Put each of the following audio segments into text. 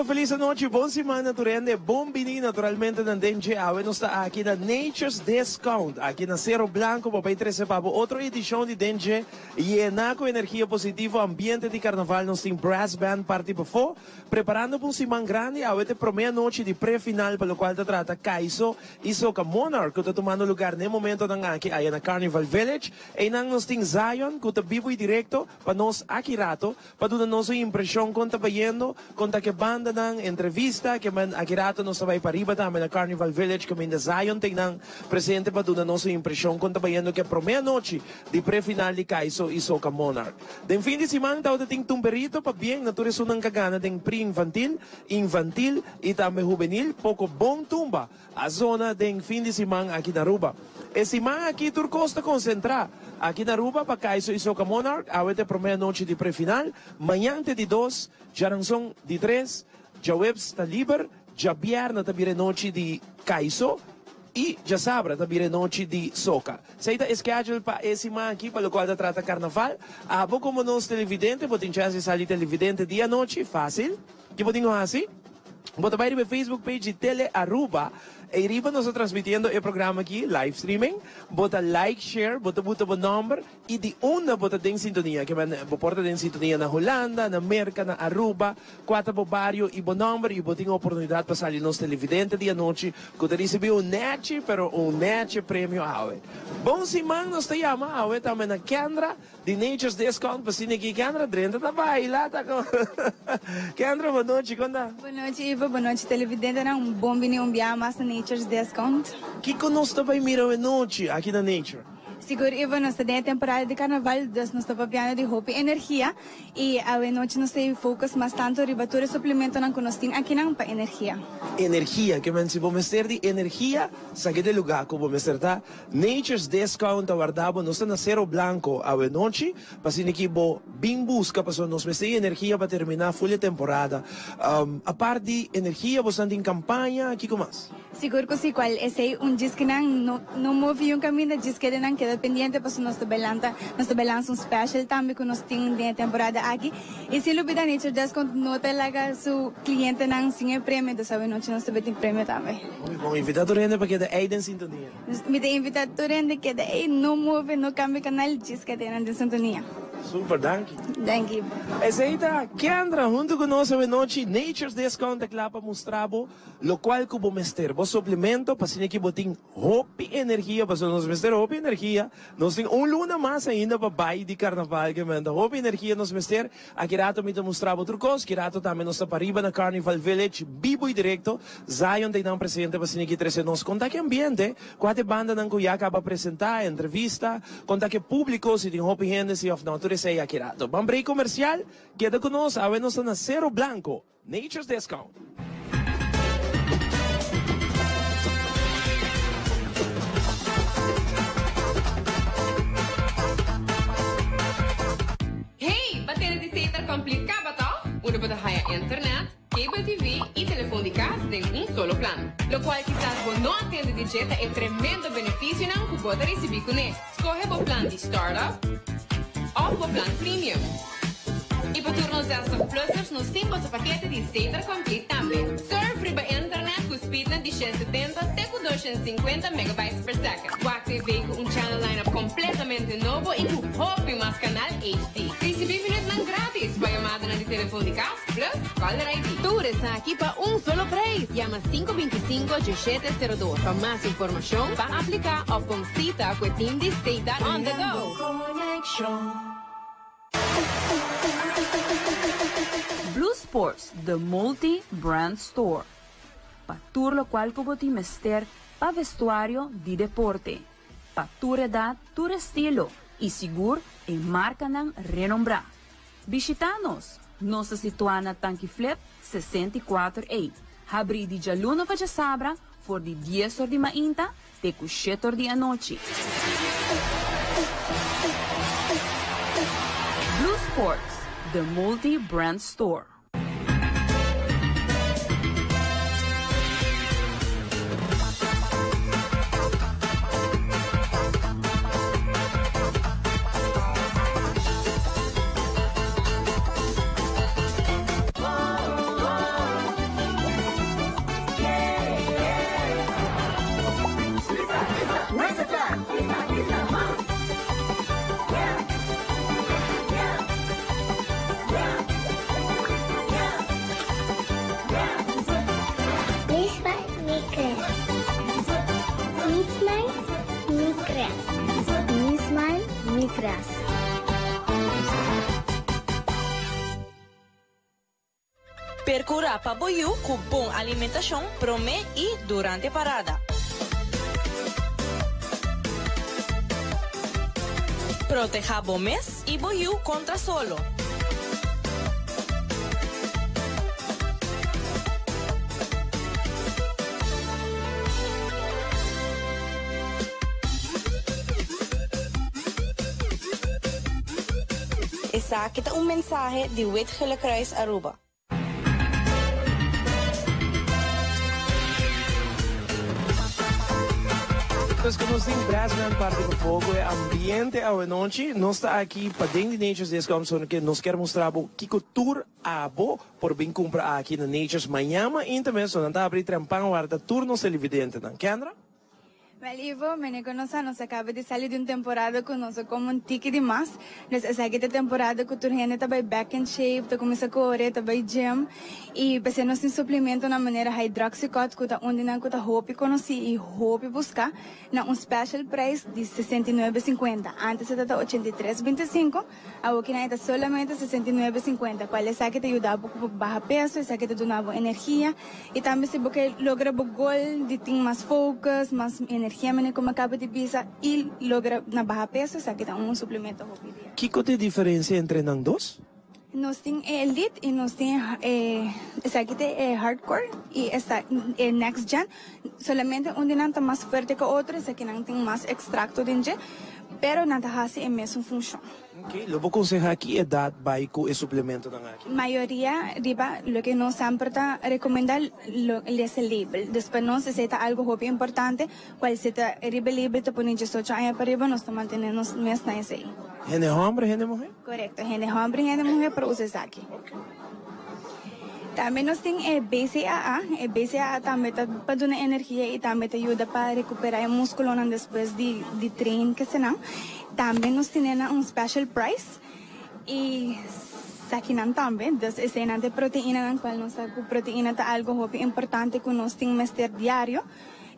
Aruba feliz anochi, bon siman na tur hende, bon bini naturalmente na den dje awe nos ta aki na Nature's Discount aki na Cero Blanco pa bay trece pa bo otro edicion di den dje yena cu energia positivo ambiente di carnaval nos tin brass band parti pafo preparando pa un siman grandi awe ta e prome anochi di pre final pa locual ta trata Caiso y Soca Monarch cu ta tumando lugar na e momentonan aki aya na Carnival Village eynan nos tin Zion cu ta bibo y directo pa nos aki rato Pa duna nos un impresion con ta bayendo, con ta ke bandanan, entrevista, ke men aki rato nos ta bay pariba tambe na Carnival Village caminda Zion ten nan presente pa duna nos un impresion con ta bayendo ke prome anochi di pre-final di Caiso y Soca Monarch. Den fin di siman tawata tin tumberito pa bien na tur esunnan ka gana den pre-infantil, infantil y tambe hubenil, poco bon tumba. A zona den fin di siman aki na Aruba. E siman aki tur kos ta konsentrá aki na Aruba pa Kaiso y Soca Monarch. Awe ta e promé anochi di prefinal. Mañan ta e di dos, djaranson di tres, djaweps ta liber, djabièrnè ta bira e nochi di Kaiso y djasabra ta bira e nochi di Soca. Esei ta e schedule pa e siman aki pa lokual ta trata Karnaval. Abo komo nos televidente bo tin chèns di sali televidente di anochi, fásil. Ki bo tin ku hasi? Bo ta bai riba e Facebook page di Tele Aruba. Ei riba nos ta transmitiendo e programa aki, live streaming. Bo ta like, share, bo ta buta bo nomber y di unda bo ta den sintonia. Ke men bo por ta den sintonia na Hulanda, na Merca, na Aruba, cua ta bo bario y bo nomber y bo tin oportunidad pa sali nos televidente di anochi cu ta ricibi un nechi, pero un nechi premio awe. Bon siman nos ta yama awe tambe na Kendra. Di Nature's Discount pa asina aki Kendra drenta ta baila ta con Kendra bo nochi con ta? Bo nochi Ivo, bo nochi televidentenan, un bon bini un biaha mas na Nature's Discount. Kico nos ta bay mira awe nochi aki na Nature? Sigur Ivo, nos ta den e temporada di carnaval, dus nos ta papiando di hopi energia y awe nochi nos ta focus mas tanto riba tur e suplementonan cu nos tin akinan pa energia. Energia, ke men si bo mester di energia, sa ke ta e lugar cu bo mester ta. Nature's Discount ta warda bo. Nos ta na Cerro Blanco awe nochi pa asina ki bo bin busca pasobra nos mester di energia pa termina full e temporada. Apart di energia bosan tin campaña, kico mas? Sigur cu si, cual esey un djis ki nan no no move un caminda djis keda nan keda pendiente pasobra nos ta bay lanta nos ta bay lansa un special tambe cu nos tin den e temporada aki y sin lubida Nature Discount no ta laga su clientenan sin e premio dus awe nochi nos ta bay tin premio tambe. Muy bon, invita tur hende pa keda ey den sintonia. Mi ta invita tur hende keda ey, no move, no cambia canal, djis keda nan den sintonia. Super, danki. Danki. Esey ta Kendra hunto cu nos awe nochi. Nature's Discount ta cla pa mustra bo locual cu bo mester. Bo suplemento pa asina ki bo tin hopi energia, pasobra nos mester hopi energia. Nos tin un luna mas ainda pa bay di carnaval, ke men ta hopi energia nos mester. Aki rato mi ta mustra bo tur cos, ki rato tambe nos ta pariba na Carnival Village, bibo y directo. Zion ta einan presente pa asina ki trece nos con ta ki ambiente, cua ta e bandanan cu ya caba presenta, entrevista, con ta ki publico, si tin hopi hende si of no, tur esey aki rato. Ban break comercial, keda cu nos, awe nos ta na Cerro Blanco. Nature's Discount. Hey, pa tene di Setar complica ba toch? Unda bo ta haya internet, cable TV y telefon di cas den un solo plan. Locual kisas bo no a tende di dje ta e tremendo beneficionan cu bo ta ricibi cune. Scoge bo plan di Startup of bo plan Premium. Y pa tur nos 60 plussers nos tin boso pakete di Zeter Complete tambe. Surf riba internet cu speednan di 170 te cu 250 megabytes per second. Wak TV cu un channel lineup completamente nobo y cu hopi mas canal HD. Ricibi minuutnan gratis pa yamadanan di telefon di cas plus caller ID. Tur esaki pa un solo prijs! Yama 525 1702 pa mas informacion, pa aplica of pon cita cu e team di Zeter on the go! Blue Sports, the multi brand store. Pa tur locual cu bo tin mester pa vestuario di deporte. Pa tur edad, tur estilo y sigur e marcanan renombra. Bishita nos! Nos ta situa na Tanki Flip 64 A. Habri di djaluna pa djasabra for di dies or di mainta te ku shetor di anochi. Blue Sports, the multi-brand store. Percura pa bo yiu cu bon alimentacion prome y durante parada. Proteha bo mes y bo yiu contra solo. Esaki ta un mensahe di Wit Gele Kruis Aruba. Pues cu nos tin brassband parti pa foco e ambiente awenochi. Nos ta aki paden di Nature's Discount so ke nos kier mustra bo kico tur abo por bin cumpra aki na Nature's mañana mainta mes so nan ta abri trempan warda tur nos televidentenan. Kendra? Wel Ivo, mene cu nos sa, nos a caba di sali di un temporada cu nos a come un tiki di mas. Dus esaki ta e temporada cu tur hende ta bay back in shape, ta cuminsa core, ta bay gym. Y p'esey nos tin suplementonan manera Hydroxycut cu ta un di nan cu ta hopi conoci y hopi busca na un special prijs di 69,50. Antes e ta ta 83,25. Awokinan e ta solamente 69,50, cual esaki ta yuda bo cu baha peso, esaki ta duna bo energia y tambe si bo ke logra bo goal di tin mas focus, mas energia manera como a caba di bisa y logra na baha peso, esaki ta un suplemento hopi ideal. Kico ta e diferencia entre nan dos? Nos tin e elite y nos tin e esaki ta e hardcore y esta e next gen. Solamente un di nan ta mas fuerte cu otro, esakinan tin mas extracto den dje, pero nan ta haci e mesun funcion. Ok, lo bo conseha ki edad bay cu e suplementonan aki? Mayoria riba loke nos semper ta recomenda lo lesa label. Dus pa nos esey ta algo hopi importante, cual si ta riba e label ta pone diesocho aña pa riba nos ta mantene nos mes na esey. Hende homber, hende muher? Corecto, hende homber y hende muher por usa esaki. Tambe nos tin e BCAA, e BCAA tambe ta pa duna energia y tambe ta yuda pa recupera e musculonan despues di di train kesenan. Tambe nos tine na un special price y sakinan tambe. Dus eseinan ta e proteinanan cual nos sa cu proteina ta algo hopi importante cu nos tin mester diario.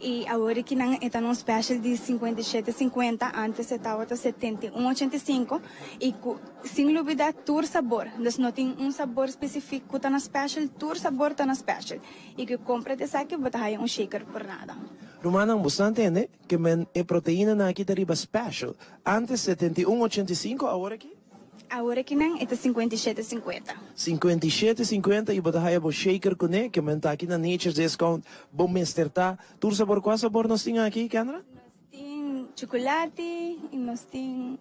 Y awor aki nan e ta na un special di 57,50, antes e tabata 71,85 y cu sin lubida tur sabor. Dus no tin un sabor specific cu ta na special, tur sabor ta na special. Y cu compra di esaki bo ta haya un shaker por nada. Rumannan, bo sa ntende ke men e proteinanan aki ta riba special. Antes 71,85, awor aki? Awor aki nan e ta 57,50. 57,50 y bo ta haya bo shaker cune, ke men ta aki na Nature's Discount, bo mester ta. Tur sabor, cua sabor nos tin aki, Kendra? Nos tin chocolate y nos tin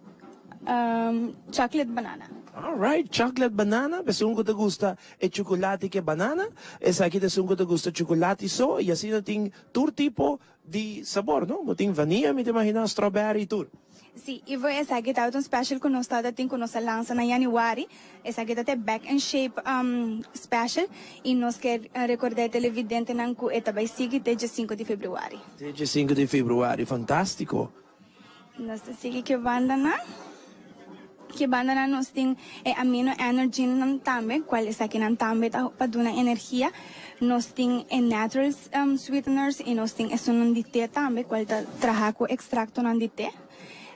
chocolate banana. All right, chocolate banana, esun cu ta gusta e chocolate ke banana, esaki ta esun cu ta gusta chocolate so, y asina tin tur tipo di sabor, no? Bo tin vanilla, mi ta imagina, strawberry y tur. Sí, Ivo, esaki tabata un special cu nos tabata tin cu nos a lansa na januari. Esaki ta e Back in Shape special y nos kier recorda e televidentenan cu e ta bay sigui te dje sinku di februari. Te dje sinku di februari, fantastico! Nos ta sigui ke bandanan. Ke bandanan nos tin e amino energy nan tambe, cual esakinan tambe ta pa duna energia. Nos tin e natural sweeteners y nos tin esunnan di te tambe, cual ta traha cu extractonan di te.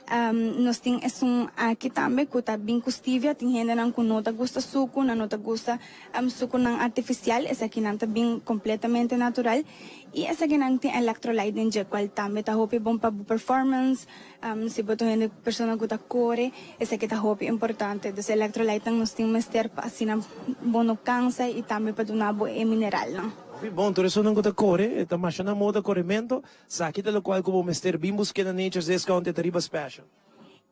Nos tin esun aki tambe cu ta bin cu stevia. Tin hendenan cu no ta gusta sucu, nan no ta gusta sucunan artificial, esakinan ta bin completamente natural. Y esakinan tin electrolyte den dje, cual tambe ta hopi bon pa bo performance. Si bo ta un hende persona cu ta core, esaki ta hopi importante. Dus electrolytenan nos tin mester pa asina bo no cansa y tambe pa duna bo e mineralnan. Hopi bon, tur esunnan cu ta core, e ta masha na moda coremento, saki ta locual cu bo mester bin busque na Nature's Discount e ta riba special.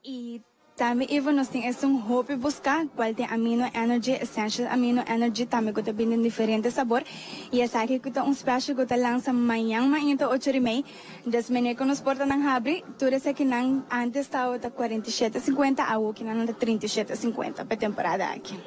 Y Tambe Ivo nos tin esun hopi busca cual tin Amino Energy, Essential Amino Energy tambe cu ta bini den diferente sabor y esaki cu ta un special cu ta lansa mañan mainta ocho ori mei. Des mene cu nos portanan habri tur esakinan antes tawata 47.50 awo kinan ta 37.50 pa e temporada aki.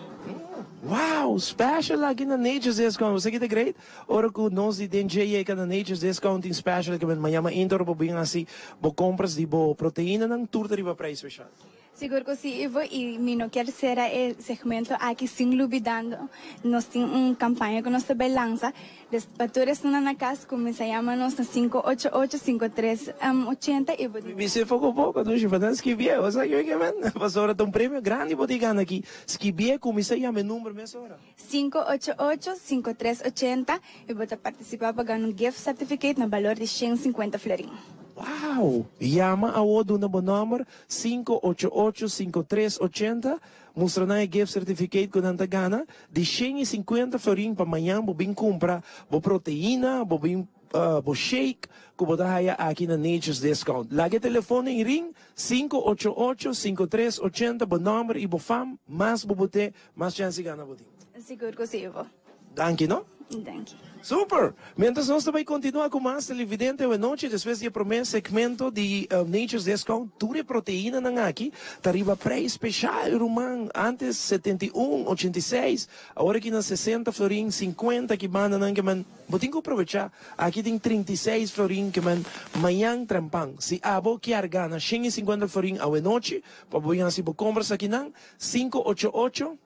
Wow! Special aki na Nature's Discount. Bo sa ki ta great? Ora cu nos di den JA na Nature's Discount tin special ki men mañana mainta ora bo bin haci bo compras di bo proteinanan tur ta riba prijs special. Sigur cu si, Ivo, y mi no kier cera e segmento aki sin lubidando nos tin un campaña cu nos ta bay lansa, des pa tur esnan na cas cuminsa yama nos na 588 53 80 y bo di. Mi se poco poco dushi pa nan skibié, bo sa kico ke men? Pasobra ta un premio grandi bo tin gana aki. Skibié, cuminsa yama e number mesora. 588 53 80 y bo ta participa pa gana un gift certificate na balor di 150 florin. Wow! Yama awo, duna bo number, 588 53 80, mustra nan e gift certificate cu nan ta gana di 150 florin pa mañan bo bin cumpra bo proteina, bo bin bo shake cu bo ta haya aki na Nature's Discount. Laga e telefon den ring, 588 53 80, bo number y bo fam, mas bo bote, mas chance gana bo tin. Sigur cu si, Ivo. Danki, no? Danki. Super! Mientras nos tambe continua cu mas televidente anochi, despues di e prome segmento di Nature's Discount, tur e proteina nan aki, ta riba prijs special, ruman. Antes 71, 86, awor aki na 60 florin, 50 ki banda nan ke men, bo tin cu aprovecha. Aki tin 36 florin ke men mañan trempan. Si abo kier gana 150 florin anochi, pa bo si bo compras aki nan, 588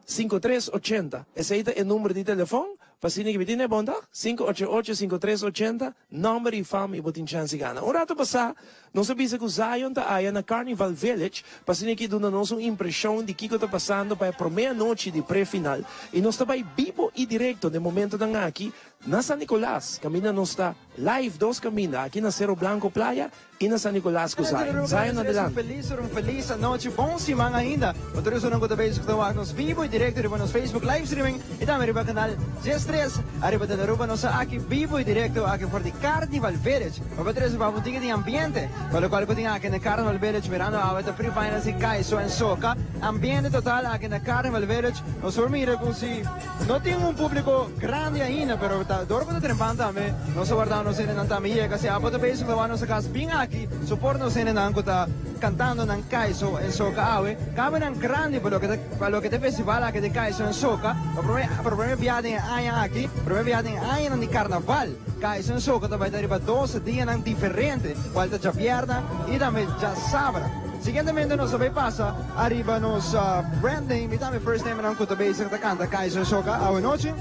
5380. Esey ta e number di telefon. Pa si cu tin bon ta 588 5380, number y fam y bo tin chance gana. Un rato pasa, nos a bisa cu Zion ta aya na Carnival Village, pa asina aki duna nos un impresion di kico ta pasando pa e prome anochi di pre-final. Y nos ta bay bibo y directo na momento nan aki na San Nicolas. Caminda nos ta live dos caminda, aki na Cerro Blanco Playa y na San Nicolas cu Zion. Zion, adelante. Un feliz anochi, bon siman ainda. Otro esnan cu ta bezig cu nos bibo y directo riba nos Facebook live streaming y tambe riba canal 13 ariba Telearuba. Nos aki bibo y directo aki for di Carnival Village. Pa tres pa un di ambiente, pa locual cu tin aki na Carnival Village mirando awe ta pre-finals di Kaiso en Soca. Ambiente total aki na Carnival Village. Nos por mira cu si no tin un publico grandi ainda, pero ta door cu ta trempan tambe. Nos a warda nos hendenan tambe yega. Si abo ta bezig cu nos cas bin aki, support nos hendenan cu ta cantando nan Kaiso en Soca awe. Cabe nan grandi pa loke ta festival aki di Kaiso en Soca. Pa prome biaha den aña aki, prome biaha den aña di carnaval. Kaiso en Soca tambe ta riba dos dia nan diferente, cual ta diabierna y tambe diasabra. Siguientemente nos ta bay pasa ariba nos brand name y tambe first name nan cu ta bezig ta canta Kaiso en Soca awe nochi.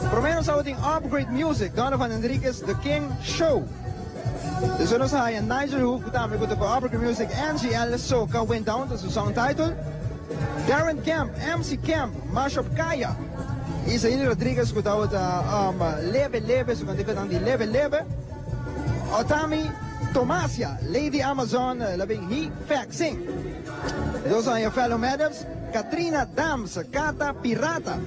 Prome nos tin Upgrade Music, Donovan Enriquez, The King Show. Despues nos haya Nigel Hook tambe cu Upgrade Music, NGL Soca Went Down, ta su song title. Darren Camp, MC Camp, Mashup Kaya. Isaías Rodriguez cu ta Lebe Lebe, su cantica di Lebe Lebe. Otami Tomasia, Lady Amazon, labing He Faxing. Dos haya Fellow Madams, Katrina Dams, Kata Pirata.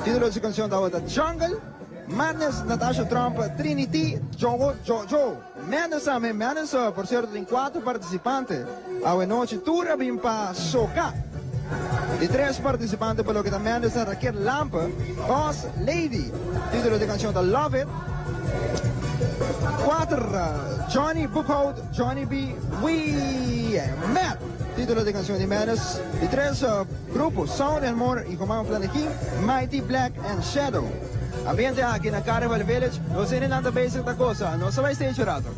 Titulo di cancion ta Jungle. Madness, Natasha Trump, Trinity, Jogo, Jojo. Madness tambe, Madness, por cierto, tin cuater participante. Awe nochi, tur a bin pa Soca. Di tres participante pa loke ta Madness, Raquel Lampe, Boss Lady. Titulo di cancion ta Love It. Cuater, Johnny Bookhout, Johnny B. We Met. Titulo di cancion di Madness. Di tres grupo, Sound and More y Coman Flanegin, Mighty Black and Shadow. Ambiente aki na Carnival Village, nos hendenan ta bezig ta goza, nos ta bay stage rato.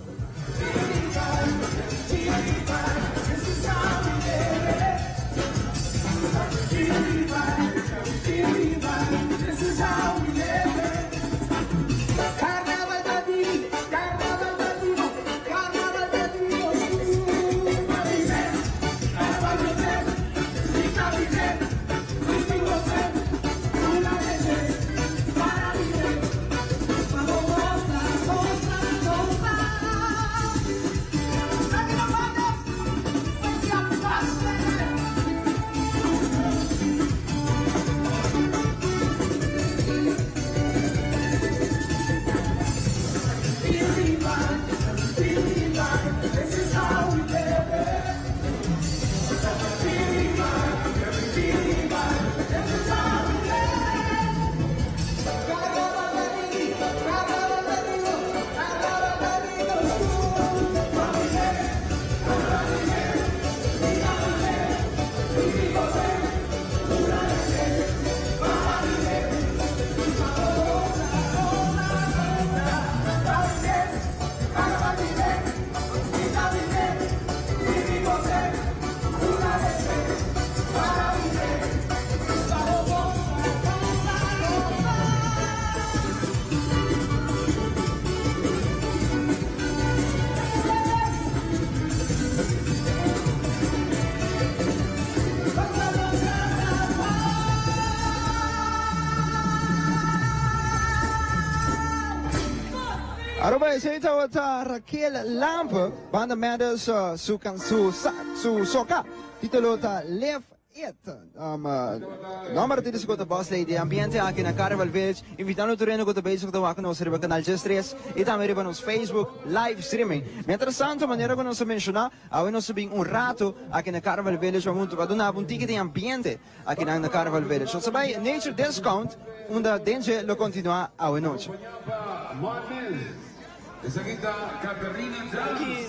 Carnaval ta vivo, carnaval ta vivo, carnaval ta vivo. Carnaval Aruba esey tabata Raquel Lampe, banda Madders su can su su soca titulo ta Live It. Nomber di disco ta Boss Lady. Ambiente aki na Carnival Village, invitando tur hende cu ta bezig ta wak nos riba Canal 13 y tambe riba nos Facebook live streaming. Mientras tanto, manera cu nos a menciona, awe nos ta bin un rato aki na Carnival Village pa hunto pa duna bo un tiki di ambiente aki nan na Carnival Village. Nos ta bay Nature Discount unda den dje lo continua awe nochi. Aki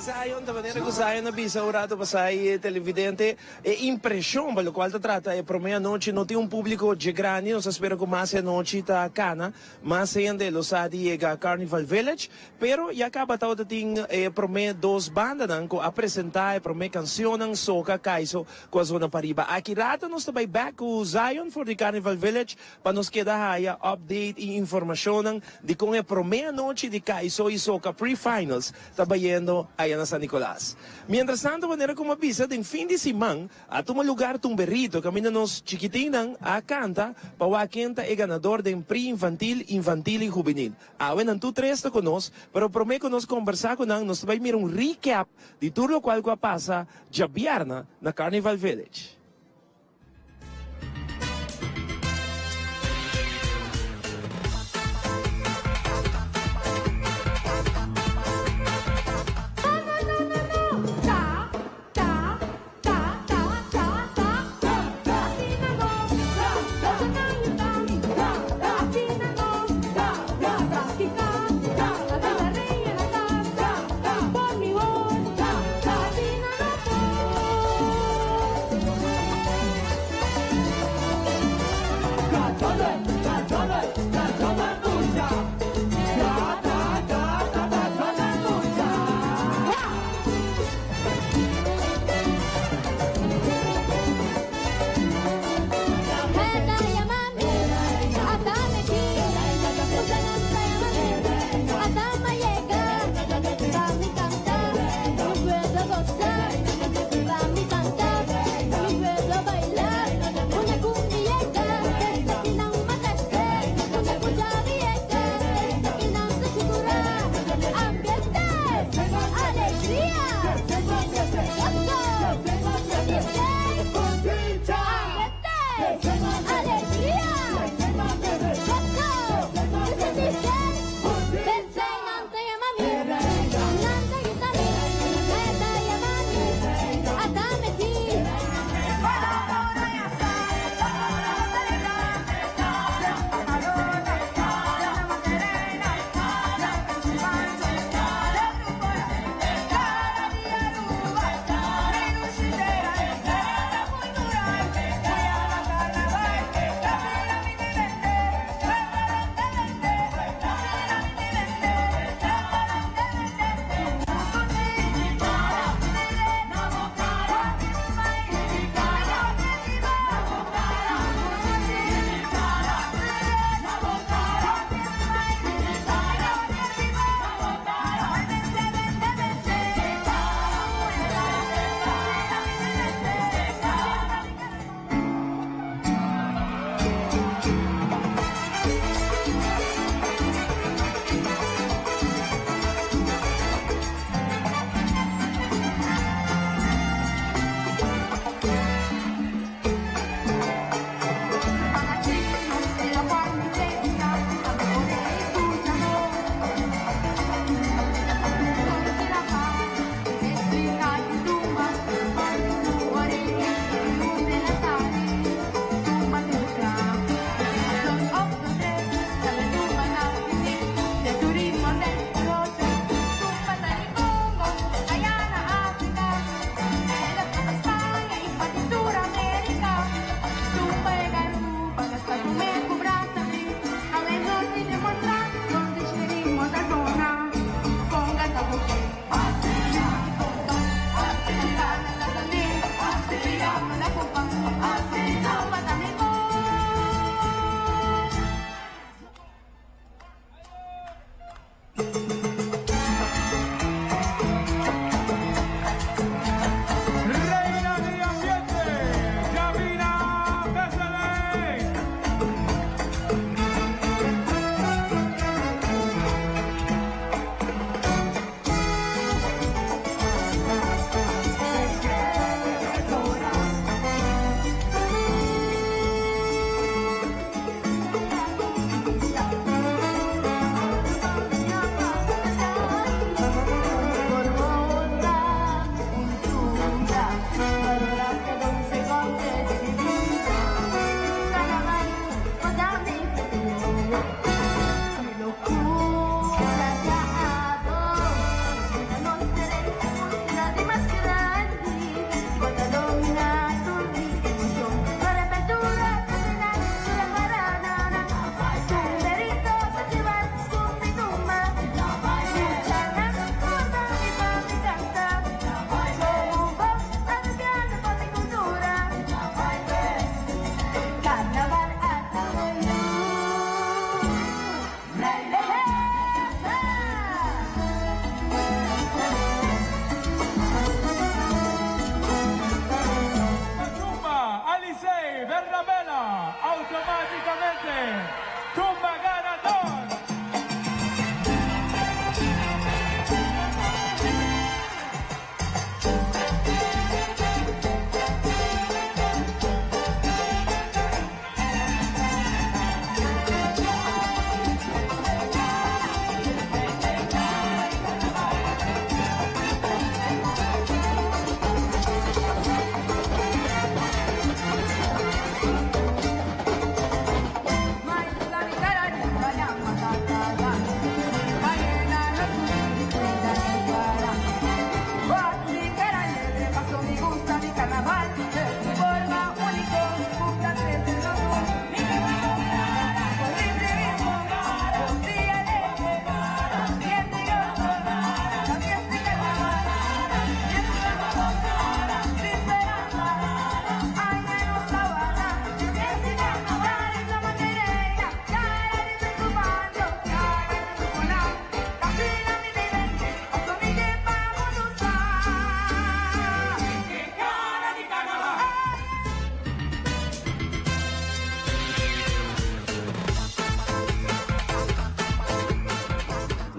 Zion ta manera cu Zion a bisa un rato pasa e televidente e impresion pa locual ta trata e prome anochi no tin un publico dje grandi nos ta spera cu mas e anochi ta cana mas hende lo sa di yega Carnival Village pero ya caba tawata tin e prome dos bandanan cu a presenta e prome cancionnan Soca Kaiso cu a zona pariba. Aki rato nos ta bay back cu Zion for di Carnival Village pa nos keda haya update y informacionnan di con e prome anochi di Kaiso y Soca Pre-Finals ta bayendo aya na San Nicolas. Mientras tanto manera como a bisa den fin di siman a tuma lugar Tumberito caminda nos chikitinnan a canta pa wak ken ta e ganador den Pre-Infantil, Infantil y Juvenil. Awe nan tur tres ta cu nos, pero prome cu nos combersa cu nan nos ta bay mira un recap di tur locual cu a pasa djabièrnè na Carnival Village.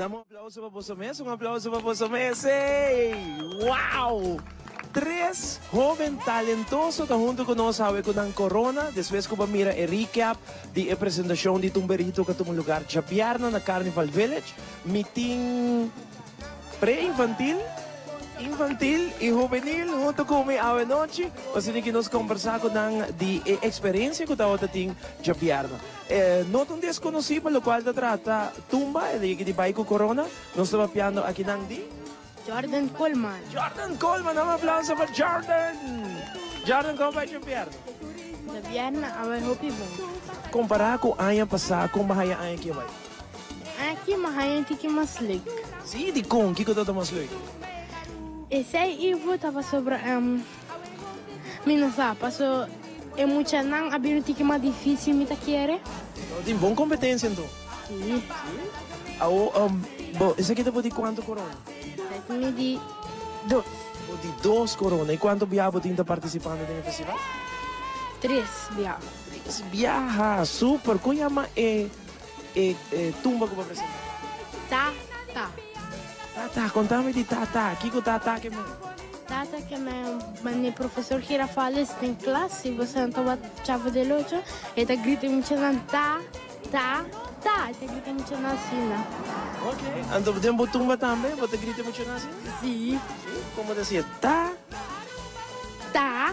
Dame un aplauso pa boso mes, un aplauso pa boso mes. Hey! Wow! Tres hoben talentoso ta hunto cu nos awe cu nan corona, despues cu bo a mira e recap di e presentacion di Tumberito cu a tuma lugar djabièrnè na Carnival Village. Mi tin pre-infantil, infantil y hubenil hunto cu mi awe nochi, pasobra ki nos combersa cu nan di e experiencia cu tabata tin djabièrnè. E no ta un desconoci pa locual ta trata tumba, e di di bay cu corona. Nos ta papiando akinan di. Jordan Coleman. Jordan Coleman, un aplauso pa Jordan! Jordan, con bay djabièrnè? Djabièrnè a bay hopi bon. Compara cu aña pasa, con bo haya aña aki a bay? Aki mi haya un tiki mas leuk. Sí? Dikon? Kiko tabata mas leuk? Esei Ivo ta pasobra mi no sa, paso e muchanan a bira un tiki mas dificil mi ta kere. No tin bon competencia anto? Sí. Sí? Awo, bo, esaki ta bo di cuanto corona? Esaki mi di dos. Bo di dos corona. Y cuanto biaha bo tin ta participando den e festival? Tres biaha. Tres biaha! Super! Con yama e E tumba ku bo a presentá? Ta ta. Ta ta, konta mi di ta ta. Kiko ta ta ke men? Ta ta ke men mane profesor Girafales den klas, si bo senta wak Chavo del Ocho, e ta grita e muchanan ta, ta, ta. E ta grita e muchanan asina. Ok, anto den bo tumba tambe bo ta grita e muchanan asina? Si. Si? Kon bo ta hasié? Ta. Ta,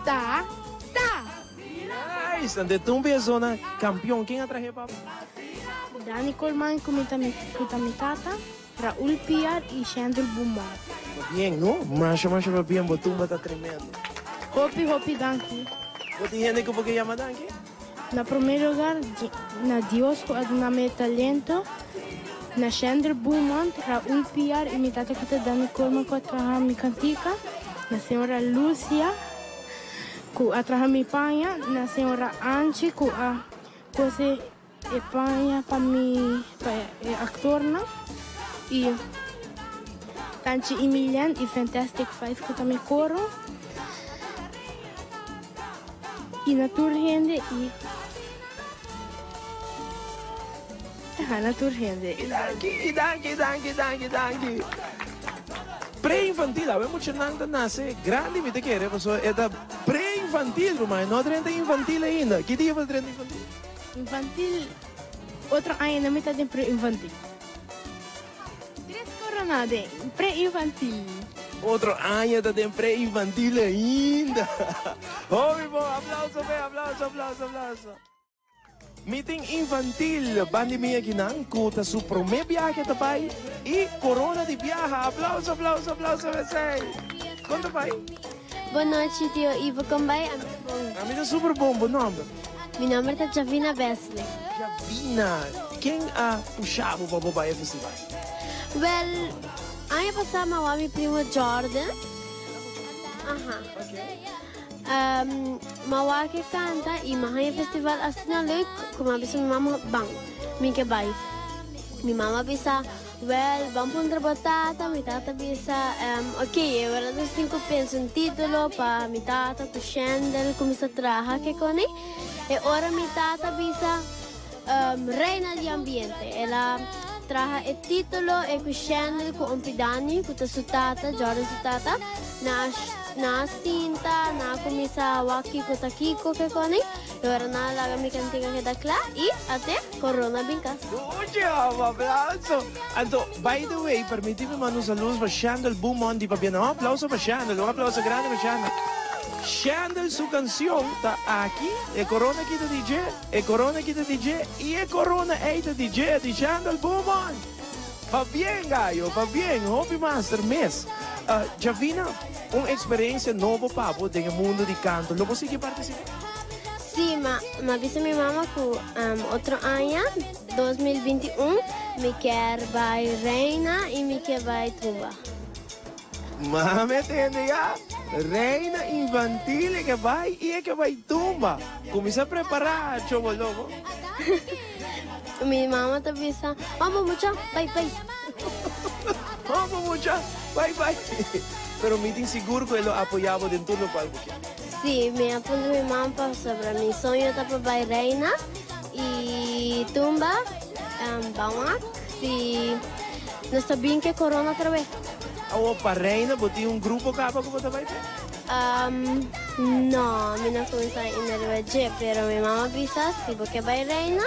ta, ta. Nice! Ante tumba e zona campeon. Ken a trahe papa? Dani Colman cu mi ta cu ta mi tata, Raul Piar y Shendel Bumar. Pabien no? Masha masha pabien bo tumba ta tremendo. Hopi hopi danki. Bo tin hende cu bo ke yama danki? Na prome lugar na Dios cu a duna mi e talento, na Shendel Beaumont, Raul Piar y mi tata cu ta Dani Colman cu a traha mi cantica, na señora Lucia. Ku a traha mi paña, na señora Anchi ku a kose e paña pa mi pa e aktornan i Tanchi Emilian i Fantastic Five ku ta mi koro i na tur hende i na tur hende. Danki danki danki danki danki. Pre-infantil, awe muchanan ta nace grandi mi ta kere pasobra e ta pre-infantil ruman, e no a drenta infantil ainda. Ki dia bo ta drenta infantil? Infantil, otro aña nan mi ta den pre-infantil. Tres corona den pre-infantil. Otro aña ta den pre-infantil ainda. Hopi bon, aplauso p'e, aplauso, aplauso, aplauso. Meeting infantil bandi mi akinan ku ta su prome biahe ta bai y corona di biaha. Aplauso aplauso aplauso mesey. Kon ta bai? Bon nochi tio Ivo kon bai? Ami ta bon. Ami ta super bon. Bo nomber? Mi nomber ta Javina Besley. Javina, ken a pusha bo pa bo bai e festival? Wel, aña pasa mi a wak mi primo Jordan. Aha. Ma wak e kanta i ma haña festival asina leuk ku mi a bisa mi mama ban, mi ke bai. Mi mama a bisa, Wèl, ban puntra bo tata. Mi tata bisa, Oké, e ora nos tin ku pensa un título pa mi tata ku Shendel kuminsá traha ke koni. E ora mi tata bisa, Reina di ambiente. El a traha e título e ku Shendel ku Ompi Dani ku ta su tata, Jordan su tata, na Na a sinta, na a kuminsá wak kiko ta kiko ke koni, i ora nan a laga mi kantika keda kla i ate korona bin kas. Duchi hòmber, aplauso! Anto, by the way, permití mi manda un saludos pa Shandel Beaumont di Papiana. Un aplauso pa Shandel, un aplauso grandi pa Shandel. Shandel su kansion ta aki, e korona aki ta di dje, e korona aki ta di dje i e korona ei ta di dje, di Shandel Beaumont! Pabien Gayo, pabien, hopi master mes. Javina, un experiencia nobo pa bo den e mundo di canto. Lo bo sigui participa? Sí, ma m'a bisa mi mama cu otro aña, 2021, mi kier bay Reina y mi kier bay Tumba. Mami a tende ya, Reina Infantil e ke bay y e ke bay Tumba. Cuminsa prepara, chobo lobo. Mi mama ta bisa, Hombo mucha, bai bai. Hombo mucha, bai bai. Pero mi tin sigur ku e lo apoyá bo den tur lokual bo kier. Sí, mi a puntra mi mama pasobra mi soño ta pa bai Reina i Tumba, Bawak. Si. Nos ta bin ke corona atrabe. Awo pa Reina bo tin un grupo caba cu bo ta bay pe? Um, no, mi no cuminsa ainda riba dje, pero mi mama bisa si bo ke bay Reina,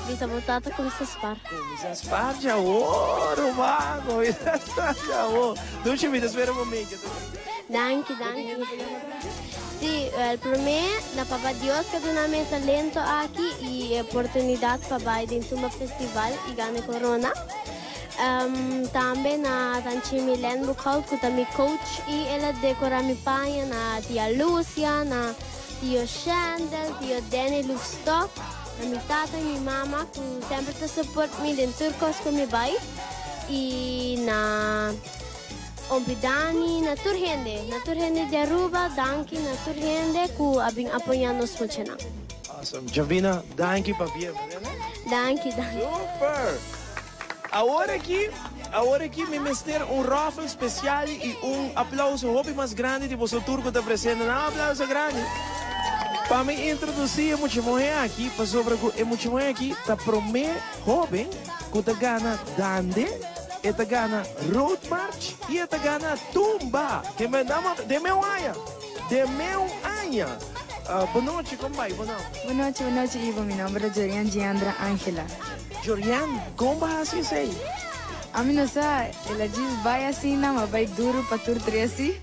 bisa bo tata cuminsa spar. Cuminsa spar dje awor, ruman, cuminsa spar dje awor. Dushi mi ta spera bo make it, ok? Danki, danki. Si, wel prome na Papa Dios ke duna mi e talento aki y e oportunidad pa bay den Tumba Festival y gana e corona. Tambe na Tanchi Milen Boekhout ku ta mi coach y el a decora mi paña, na Tia Lucia, na Tio Shendel, Tio Danny Loefstok, na mi tata y mi mama ku semper ta support mi den tur kos ku mi bay y na Ompi Dani, na tur hende, na tur hende di Aruba, danki na tur hende ku a bin apoya nos muchanan. Awesome. Javina, danki pa bia, verdad? Danki, danki. Super! Awor aki, awor aki mi mester un raffle special y un aplauso hopi mas grandi di boso tur cu ta presente. Nan un aplauso grandi pa mi introduci e mucha muhe aki, pasobra cu e mucha muhe aki ta prome hoben cu ta gana Dande, e ta gana Road March y e ta gana Tumba. Ke me dama den meu aña, den meu aña. Bonochi, con bay bo nomber? Bonochi, bonochi Ivo, mi nomber ta Jorian Giandra Angela. Jorian, kon bo hasi esei? Ami no sa, el a djis bai asina, ma bai duru pa tur tresi,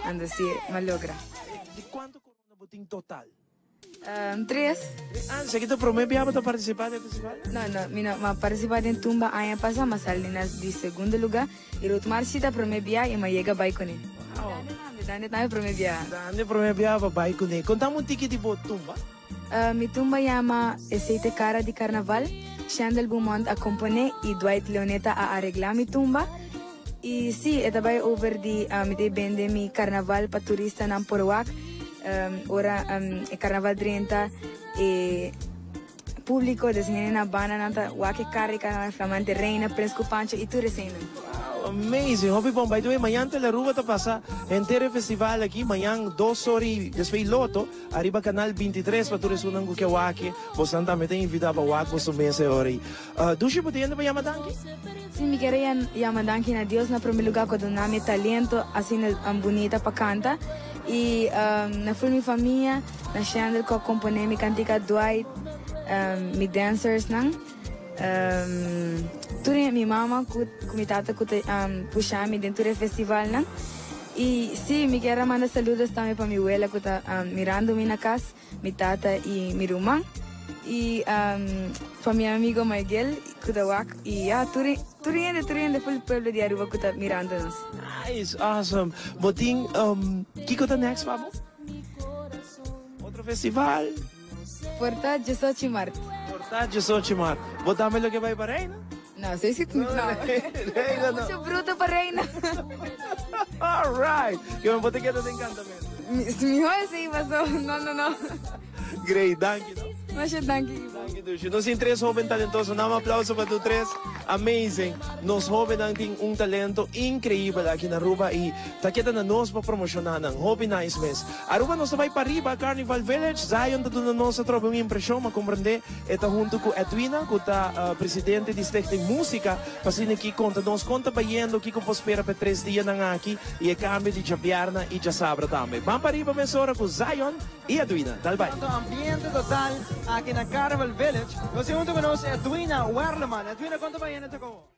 anto si, m'a logra. Di kuantu korona bo tin total? Tres. Ah, esaki ta prome bia bo ta partisipá den e festival? No, no, mi no, m'a partisipá den Tumba aña pasá, m'a sali na di segundo lugá, i Roodmar si ta prome bia i m'a yega bai kuné. Wow! Dande tambe, dande tambe prome bia. Dande prome bia bo bai kuné. Kontami un tiki di bo tumba. Mi tumba yama Esey t'e cara di carnaval. Shendel Beaumont a compone y Dwight Leoneta a aregla mi tumba. Y si, e ta bay over di mi ta bende mi carnaval pa turistanan por wak. Ora e carnaval drenta e publico, des hende na banda nan ta wak e cara di carnaval, Flamante Reina, Prins cu Pancho y tur eseynan. Wow, amazing! Hopi bon. By the way, mañan Telearuba ta pasa henter e festival aki, mañan dos or y despues y loto. Ariba canal 23 pa tur esunnan cu ke wak, bosnan tambe ta invita pa wak boso mes e ora ei. Dushi bo tin hende pa yama danki? Si, mi kier a yama danki na Dios na prome lugar cu a duna mi e talento asina bunita pa canta y na ful mi famia, na Shendel cu a compone mi cantica, Dwight, mi dancersnan, tur mi mama cu mi tata cu ta pusha mi den tur e festivalnan. Y si, mi kier a manda saludos tambe pa mi wela cu ta mirando mi na cas, mi tata y mi ruman. Y pa mi amigo Miguel cu ta wak y ya, tur tur hende, tur hende full pueblo di Aruba cu ta mirando nos. Nice, awesome. Bo tin, kico ta next pa bo? Otro festival? Por ta diesocho mart. Por ta diesocho mart. Bo tambe lo ke bai pa Reina? No, soy si no. Reina no. Mucho bruto pa Reina. All right. Ke men bo ta keda den kantamento. Miho esei paso. No, no, no. Great, danki no. Masha danki. Danki Dushi. Nos tin tres hoben talentoso. Nan un aplauso pa tur tres. Amazing. Nos hobennan tin un talento increibel aki na Aruba y ta keda na nos pa promociona nan. Hopi nice mes. Aruba nos ta bai pariba Carnival Village. Zion ta duna nos atrobe un impresion. Ma comprende e ta hunto cu Edwina cu ta presidente di Stichting Musica pa asina aki conta nos con ta bayendo, kico por spera pa e tres dianan aki y e cambio di djabièrnè y djasabra tambe. Ban pariba mesora cu Zion. Y Edwina, dal bai. Tanto ambiente total aki na Carnival Village. Nos tin hunto cu nos Edwina Werleman. Edwina, con ta bayendo te como?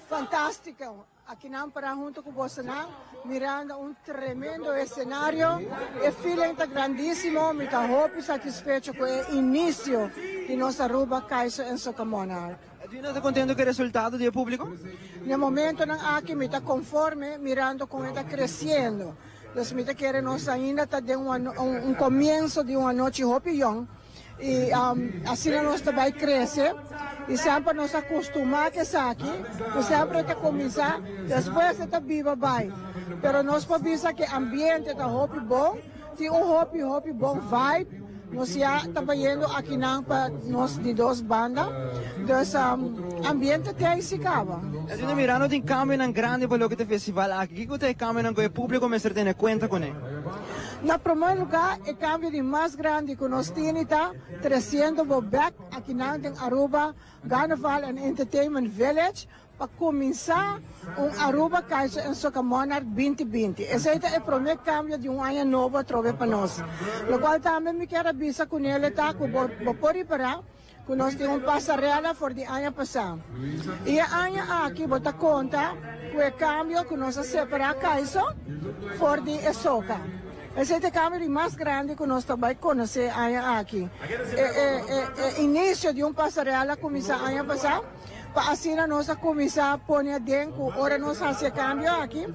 Fantastico! Aki nan para hunto cu bosonan mirando un tremendo escenario. E feeling ta grandisimo. Mi ta hopi satisfecho cu e inicio di nos Aruba Kaiser en Soca Monarch. Edwina ta contento cu e resultado di e publico? Na e momentonan aki mi ta conforme mirando con e ta creciendo. Dus mi ta kere nos ainda ta den un comienso di un anochi hopi yong y asina nos ta bay crece y semper nos a costuma cu esaki cu semper e ta cuminsa despues e ta biba bay pero nos por bisa cu e ambiente ta hopi bon tin un hopi hopi bon vibe. Nos ya ta bayendo akinan pa nos di dos banda, dus ambiente te ai si caba. Esei ta mirando tin cambionan grandi pa loke ta e festival aki. Kico ta e cambionan cu e publico mester tene cuenta cune? Na prome lugar e cambio di mas grandi cu nos tini ta treciendo bo bek akinan den Aruba Carnival and Entertainment Village. pa cuminsa un Aruba Kaiso en Soca Monarch 2020. Esey ta e prome cambio di un aña nobo atrobe pa nos. Locual tambe mi kier a bisa cu nele ta cu bo bo por ripara cu nos tin un pasarela for di aña pasa. Y e aña aki bo ta conta cu e cambio cu nos a separa Kaiso for di e Soca. Esey ta e cambio di mas grandi cu nos ta bay conoce e aña aki. E e e inicio di un pasarela a cuminsa aña pasa. Pa asina nos a kuminsá pone aden ku ora nos hasi e kambio aki,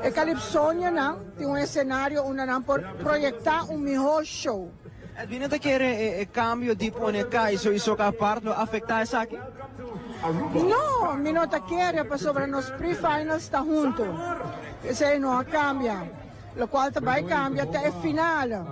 e Calypsonianan tin un esenario unda nan por proyektá un mihó show. Edwina ta kere e kambio di pone Kaiso i Soca apart lo afektá esaki? No, mi no ta kere pasobra nos pre-finals ta huntu. Esei no a kambia. Lokual ta bai kambia ta e final.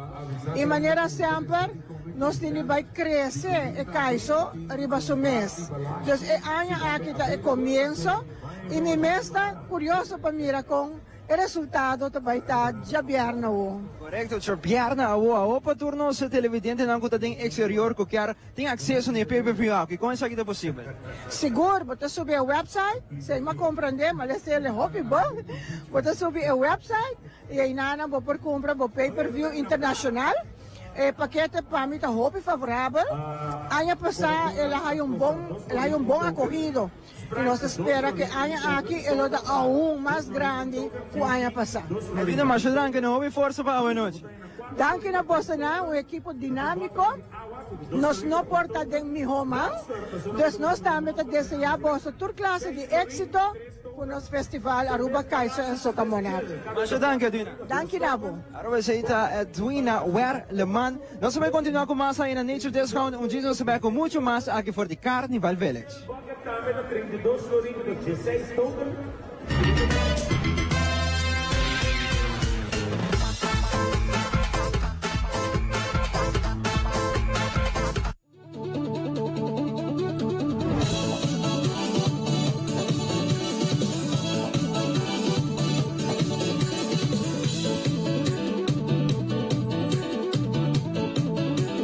I manera semper nos tin di bai krese e Kaiso riba su mes. Dus e aña aki ta e komienso i mi mes ta kurioso pa mira kon e resultado ta bai ta djabièrnè awo. Korekto, djabièrnè awo. Awo pa tur nos televidentenan ku ta den eksterior ku kier Tin akseso na e pay-per-view aki? Kon esaki ta posibel? Sigur, bo ta subi e website, si mi a komprendé, mi a lesa el hopi bon. Bo ta subi e website i einanan bo por kumpra bo pay-per-view internashonal. E pakete pa mi ta hopi favorabel. Aña pasá el a haya un bon, el a haya un bon akohido i nos ta spera ku e aña aki e lo ta aun mas grandi ku aña pasá. Edwina, masha danki, no hopi forsa pa awenochi. Danki na bosonan, un ekipo dinámiko. Nos no por ta den mihó man, dus nos tambe ta deseá boso tur klase di éksito ku nos festival Aruba Kaiso en Soca Monarch. Masha danki, Edwina. Danki na bo. Aruba esei ta Edwina Werleman. Nos ta bai kontinuá ku mas ahi na Nature Discount. Un djis nos ta bai ku muchu mas aki for di Carnival Village.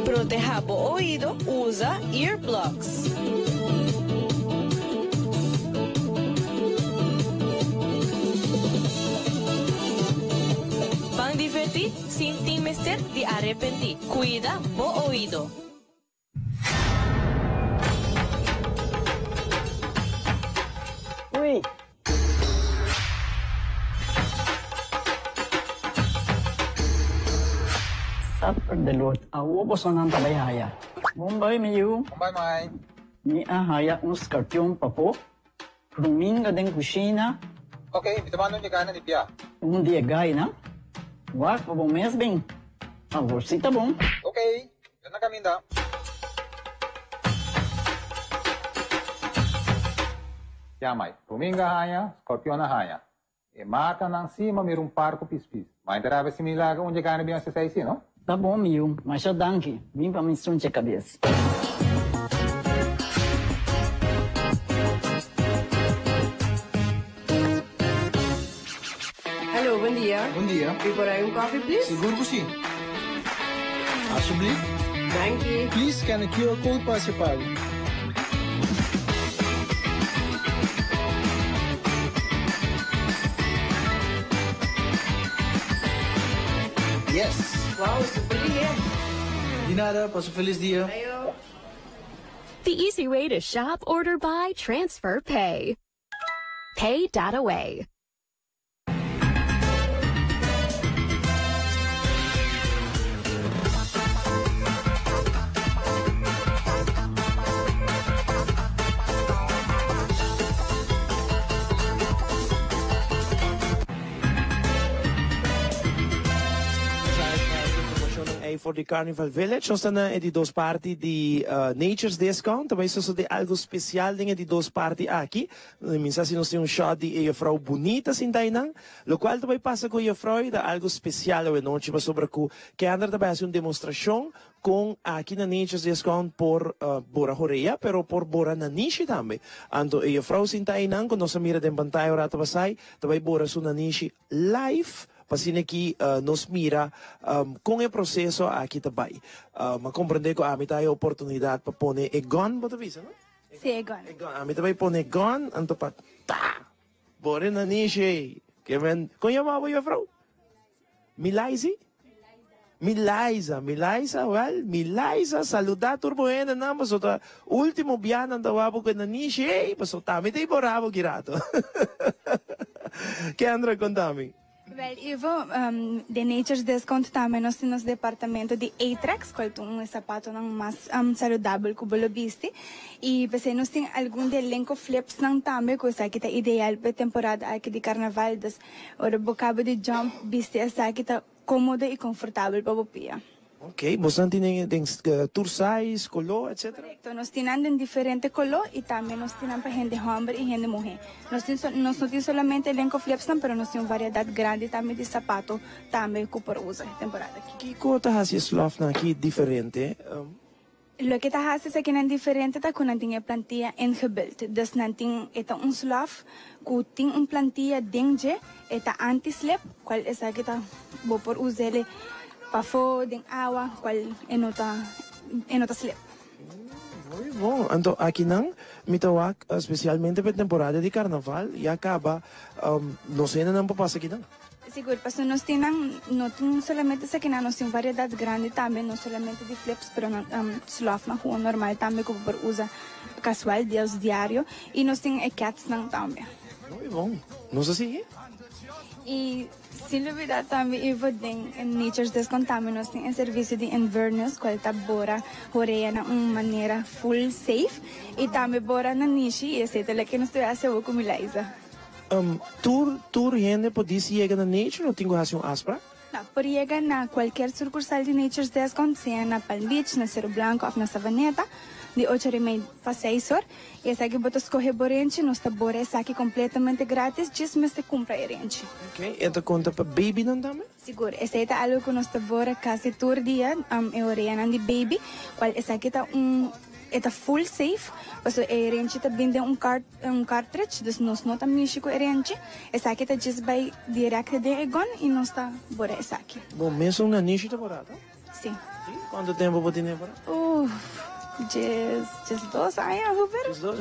Proteha bo oido, usa earplugs. Ban divertí sin tin mester di arepentí. Cuida bo oido. Ui! Suffer the Lord. Awo bosonan ta bai haya. Bon bai mi yu. Bon bai mai. Mi a haya un skarpion papo. Ruminga den kushina. Ok, mi ta manda un di gaina di bia. Un di e gaina. Wak pa bo mes bin. Awor si ta bon. Ok, yo na kaminda. Ya mai, ruminga haña, scorpion a haña. E matanan si ma mira un par ku pispis. Ma e ta rabia si mi laga un dje gana bin hasi esei si, no? Ta bon mi yu, masha danki. Bin pa mi sunche kabes. Hallo, bon dia. Bon dia. Mi por hay un coffee, please? Sigur cu si. Alsjeblieft. Danki. Please scan e QR code pa haci e pago. Yes! Wow, super lihe. Di nada, pasa un feliz dia. Ayo. The easy way to shop, order, buy, transfer, pay. Pay dot away. Ei for di Carnival Village. Nos ta na e di dos parti di Nature's Discount. Ta bai sosode algo special den e di dos parti aki. Mi sa si nos tin un shot di e juffrouw bunita sinta einan. Locual ta bai pasa cu e juffrouw ei ta algo special awe nochi pasobra cu Kendra ta bai haci un demostracion con aki na Nature's Discount por bora horea pero por bora nanishi tambe. Anto e juffrouw sinta einan cu nos a mira den pantaya un rato pasai ta bai bora su nanishi live pa asina ki nos mira con e proceso aki ta bai. Mi a comprende cu ami ta haya oportunidad pa pone e gun bo ta bisa no? Si, e gun. E gun. Ami ta bai pone gun, anto pa ta! Bore nanishi ei. Ke men, kon yama bo juffrouw? Milaizi? Milaiza, Milaiza, wel, Milaiza, saluda tur bo hendenan, paso ta ultimo bia nan ta wak bo ku e nanishi ei, paso ta mi ta i bora bo ki rato. Kendra, konta mi. Wel Ivo, den Nature's Discount tambe nos tin nos departamento di Aetrex, cual ta un e zapatonan mas saludabel cu bo lo bisti. Y p'esey nos tin algun di e Lenco Flipsnan tambe cu esaki ta ideal p'e temporada aki di carnaval. Dus ora bo caba di jump bisti esaki ta comodo y confortabel pa bo pia. Ok, bosnan tin den tur size, color, etc.? Correcto, nos tin nan den diferente color y tambe nos tin nan pa hende homber y hende muhe. Nos tin nos no tin solamente elenco flipsnan, pero nos tin un variedad grandi tambe di sapato tambe cu por usa e temporada aki. Kico ta haci e slofnan aki diferente? Loke ta hasi esakinan diferente ta ku nan tin e plantia ingebuild. Dus nan tin, e ta un slof ku tin un plantia den dje, e ta anti-slip, kual esaki ta bo por us'el pafó den awa, kual e no ta, e no ta slip. Muy bon. Anto akinan mi ta wak spesialmente pa e temporada di karnaval ya kaba nos hendenan por pasa akinan. Sigur, pasobra nos tin nan, no tin solamente esakinan, nos tin variedad grandi tambe, no solamente di flips, pero nan slofnan gewoon normal tambe ku bo por usa casual, dios diario, i nos tin e ketsnan tambe. Muy bon. Nos a sigui? I sin lubida tambe Ivo, den Nature's Discount tambe nos tin e servicio di Inverness, cual ta bora horea na un manera full safe, i tambe bora nanishi, i esei ta loke nos ta haci awor cu Milaisa. Tur tur hende por disi yega na Nature o tin ku hasi un afsprak? No, por yega na kualkier surkursal di Nature's Discount, sea na Palm Beach, na Seru Blanco òf na Savaneta, di ocho or i mei pa seis or. I esaki bo ta skohe bo renchi, nos ta bora esaki kompletamente gratis, djis mester kumpra e renchi. Ok, e ta konta pa babynan tambe? Sigur, esei ta algu ku nos ta bora kasi tur dia, e oreanan di baby, kual esaki ta un, e ta full safe, pasobra e renchi ta bin den un kart. Un cartridge, dus nos no ta mishi cu e renchi. Esaki ta djis bay direct den e gun y nos ta bora esaki. Bo mesun nanishi ta bora ta? Si. Si? Cuanto tempo bo tene bora? Uff, djes, djes dos aña, Huber. Djes dos,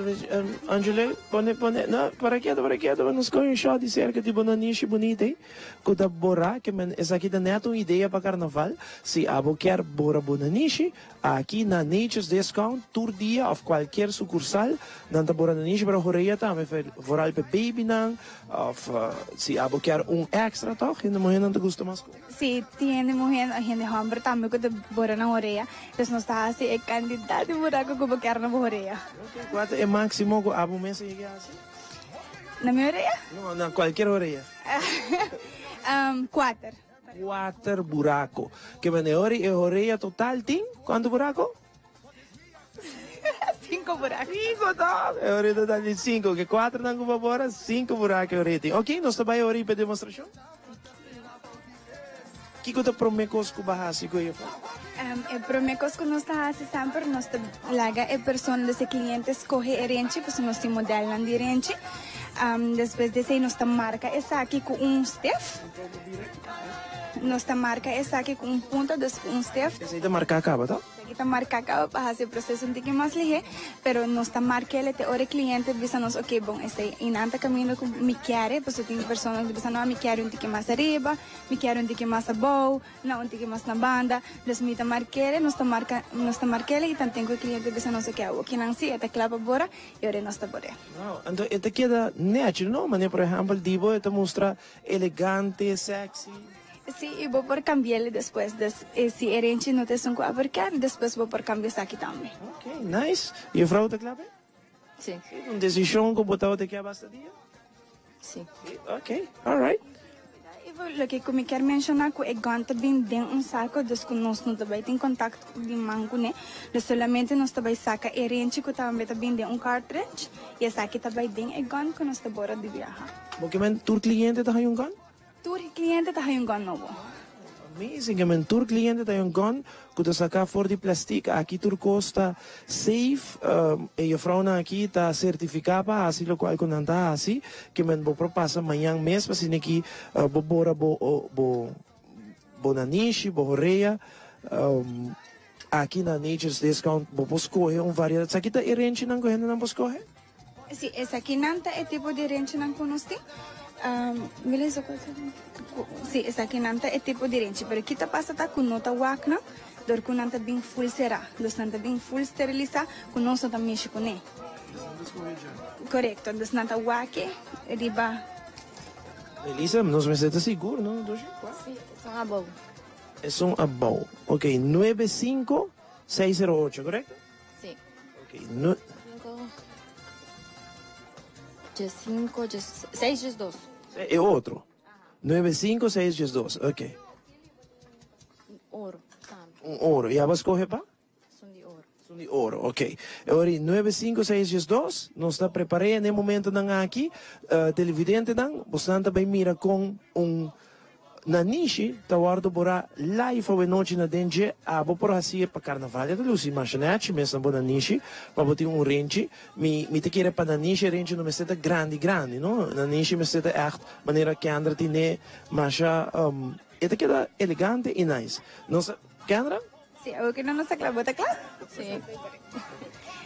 Angele, pone, pone, no, para keto, para keto, nos coge un shot di cerca di bo nanishi bunita ey. Ku ta bora, ke men esaki ta nèt un idea pa karnaval, si abo kier bora bo nanishi, aki na Nature's Discount tur dia òf kualkier sukursal nan ta bora nanishi pero horea tambe vooral pa babynan òf si abo kier un èkstra tòg hende muhénan ta gusta mas ku. Si tin hende muhé òf hende hòmber tambe ku ta bora nan horea, dus nos ta hasi e kantidat di buraku ku bo kier na bo horea. Ok, kua ta e máksimo ku abo mes a yega hasi? Na mi horea? No, na kualkier horea. Kuater. Kuater buraco. Ke mane ora e horea total tin kuantu buraco? Sinku buraco. Sinku toch? E horea total tin sinku. Ke kuater nan ku babora, sinku buraco e horea tin. Ok, nos ta bai ora pa e demostracion. Kiko ta prome kos ku bo a hasi ku e jefrouw? E prome kos ku nos ta hasi semper, nos ta laga e persona, dus e kliente skohe e renchi, pasobra nos tin modelnan di renchi. Despues di esei nos ta marka esaki ku un stef. Nos ta marka esaki ku un punta, dus ku un stef. Esei ta marká kaba, to? Esaki ta marká kaba pa hasi e proseso un tiki mas lihé, pero nos ta mark'el te ora e kliente bisa nos oke bon esei i nan ta kaminda ku mi kier e, pasobra tin persona ku ta bisa no mi kier un tiki mas ariba, mi kier un tiki mas abou, no un tiki mas na banda, dus mi ta mark'el, nos ta marka nos ta mark'el i tanten ku e kliente bisa nos oke awor kinan si e ta kla pa bora i ora nos ta bor'é. Wow, anto e ta keda nèchi no? Manera por ehèmpel di bo e ta mustra elegante, sexy. Sí, i bo por cambi'el despues. Dus si e renchi no ta esun cu abo kier, despues bo por cambia esaki tambe. Ok, nice. Juffrouw ta cla p'e? Sí. Sí, un decision cu bo tabata kier basta dia? Sí. Sí, ok, alright. Ivo, loke cu mi kier menciona cu e gun ta bin den un saco, dus cu nos no ta bay tin contact di man cune. Dus solamente nos ta bay saca e renchi cu tambe ta bin den un cartridge y esaki ta bay den e gun cu nos ta bora di biaha. Bo ke men tur cliente ta haña un gun? Tur cliente ta haña un gun nobo. Amazing, ke men tur cliente ta haña un gun ku ta saká for di plastic. Aki tur kos ta safe. E jufrounan aki ta sertifiká pa hasi lokual ku nan ta hasi. Ke men bo por pasa mañan mes pa asina ki bo bora bo bo bo nanishi, bo horea. Aki na Nature's Discount bo por scohe un variedad. Esaki ta e renchinan cu hendenan por scohe? Si, esakinan ta e tipo di renchinan cu nos tin. Si, esakinan ta e tipo di renchi. Pero ki ta pasa ta cu no ta wak nan, dor cu nan ta bin full cera. Dus nan ta bin full steriliza cu nos no ta mishi cune. Corecto, dus nan ta wak e riba. Melissa, nos mester ta sigur, no, Doshi? Si, esun abou. Esun abou. Ok, nuebe sinku seis sero ocho, korekto? Si. Ok, nu. Sinku, djes sinku, djes seis, djes dos. E otro. Nuebe sinku seis djes dos, ok. Un oro tambe. Un oro. I abo a skohe pa? Esun di oro. Esun di oro, ok. E ora nuebe sinku seis djes dos, nos ta prepar'é na e momentonan aki. Televidentenan, bosnan ta bai mira kon un nanishi ta wòrdu borá live awenochi na den dje. Abo por hasié pa karnaval. E ta lusi masha nèchi mes na bo nanishi, pa bo tin un renchi. Mi mi ta kere pa nanishi e renchi no mester ta grandi grandi, no. Nanishi mester ta ègt manera Kendra tin'é masha, e ta keda elegante i nice. Nos a, Kendra? Sí, awor ku no nos ta kla, bo ta kla? Sí.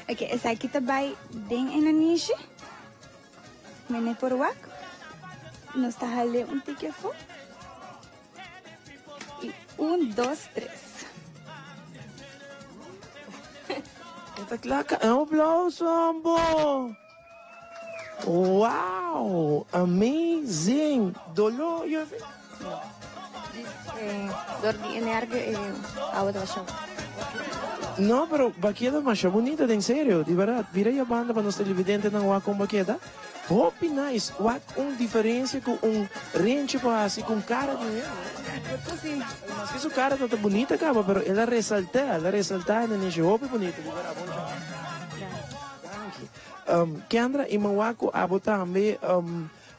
Ok, esaki ta bai den e nanishi. Mene por wak. Nos ta hal'é un tiki afó. I un, dos, tres. E ta kla ka un aplauso ambo. Wow! Amazing! Doló, Jurvin? No. Dor di e nervio e awa ta basha. No, pero ba keda masha bunita, den serio, di berdad. Bira ya banda pa nos televidentenan wak kon ba keda. Hopi nice. Wak un diferencia ku un renchi por hasi ku un cara di un hende. Si. Maske su cara ta ta bunita caba, pero el a resalta, el a resalta e nenishi hopi bunita, di berdad. Bon job. Danki. Danki. Kendra, i mawak ku abo tambe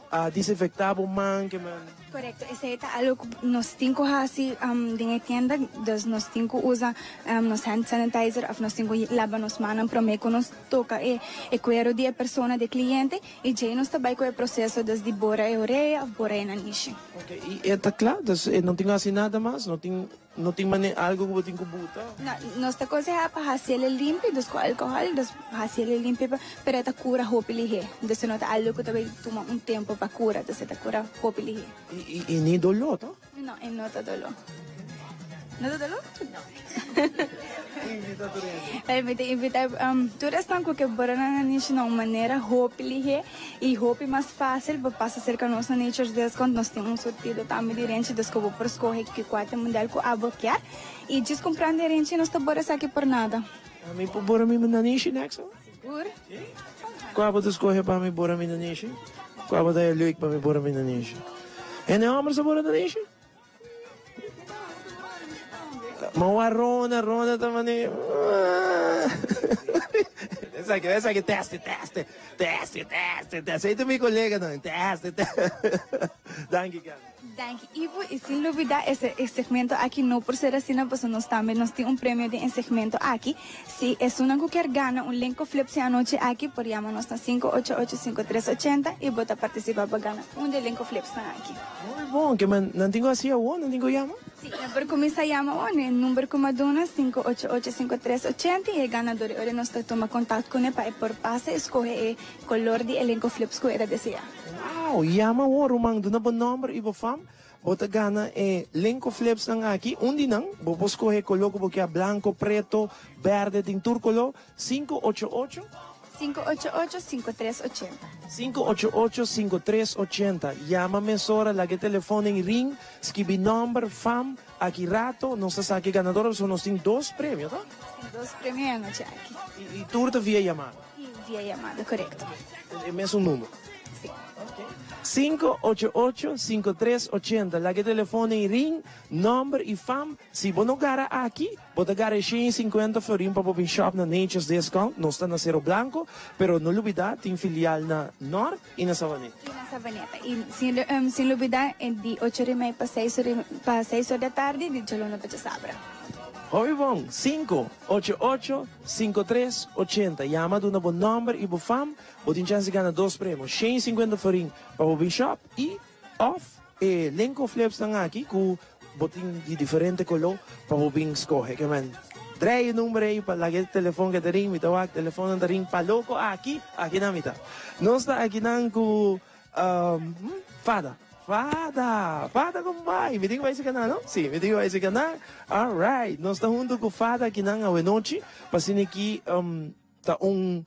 a disinfecta bo man ke men. Korekto, esei ta algo ku nos tin ku hasi den e tienda, dus nos tin ku usa nos hand sanitizer òf nos tin ku laba nos mannan promé ku nos toka e kuero di e persona, di e kliente, i djei nos ta bai ku e proseso dus di bora e orea òf bora e nanishi. Oke, i e ta kla? Dus e no tin ku hasi nada mas? No tin No tin mane algo ku bo tin ku buta? No, nos ta konsehá pa hasi el e limpi, dus ku alkohòl, dus hasi el e limpi pa, pero e ta kura hopi lihé. Dus e no ta algo ku ta bai tuma un tempu pa kura, dus e ta kura hopi lihé. I, i ni doló, to? No, e no ta doló. No ta doló? No. Invita tur hende. Mi ta invita tur esnan ku ke bora nan nanishi na un manera hopi lihé. I hopi mas fácil bo pasa serka nos na Nature's Discount, nos tin un surtido tambe di renchi, dus ku bo por skohe ki kualke model ku abo kier. I djis kumprando e renchi nos ta bora esaki por nada. Mi por bora mi nanishi next hoor? Sigur. Si? Kua bo ta skohe pa mi bora mi nanishi? Kua bo ta e leuk pa mi bora mi nanishi? Hende homber sa bora nanishi? Ma wak Rona, Rona ta mane Esaki, esaki teste, teste, teste, teste, teste. Ei ta mi koleganan, teste, teste. Danki, Ken. Danki, Ivo. I sin lubida e e segmento aki no por ser asina pasobra nos tambe nos tin un premio den e segmento aki. Si esunnan ku kier gana un Lenko Flips e anochi aki por yama nos na 588 5380 i bo ta partisipa pa gana un di e Lenko Flipsnan aki. Muy bon, ke men nan tin ku hasi awor? Nan tin ku yama? Si, nan por kuminsá yama awor na e number ku mi a duna, 588 5380, i e ganador e ora nos ta tuma kontakt kuné pa e por pasa i skohe e kolor di e Lenko Flips ku e ta deseá. Wow! Yama awor, ruman, duna bo nòmber i bo fam, bo ta gana e Lenko Flipsnan aki. Un di nan, bo por skohe e koló ku bo kia, blanko, preto, bèrdè, tin tur koló, 588. 588 5380. 588 5380. Yama mesora, laga e telefon den ring, skibi nomber, fam, aki rato nos ta sa ke ganador pasobra nos tin dos premio, ta? Tin dos premio e anochi aki. I tur ta via yamada? I via yamada, korekto. E mesun number? Si. 588 5380. Laga e telefon den ring, nomber i fam. Si bo no gara aki, bo ta gara e 150 florin pa bo bin shop na Nature's Discount. Nos ta na Cero Blanco, pero no lubida tin filial na Noord y na Savaneta. Y na Savaneta. Y sin lubida di ocho ora y mei pa seis ora pa seis ora di atardi di djaluna pa djasabra. Hopi bon, sinku, ocho ocho, sinku tres, ochenta. Yama duna bo nomber y bo fam, bo tin chance di gana dos premio, 150 florin pa bo bin shop y Of e lenko flipsnan aki ku bo tin di diferente koló pa bo bin skohe. Ke men. Drei e number ei pa laga e telefon ke ta ring, mi ta wak telefonnan ta ring pa loko aki, aki nan mi ta. Nos ta akinan ku Fada, Fada, Fada kon bai? Mi tin ku bai seka nan no? Si, mi tin ku bai seka nan. Alright, nos ta huntu ku Fada akinan awenochi pa asina ki ta un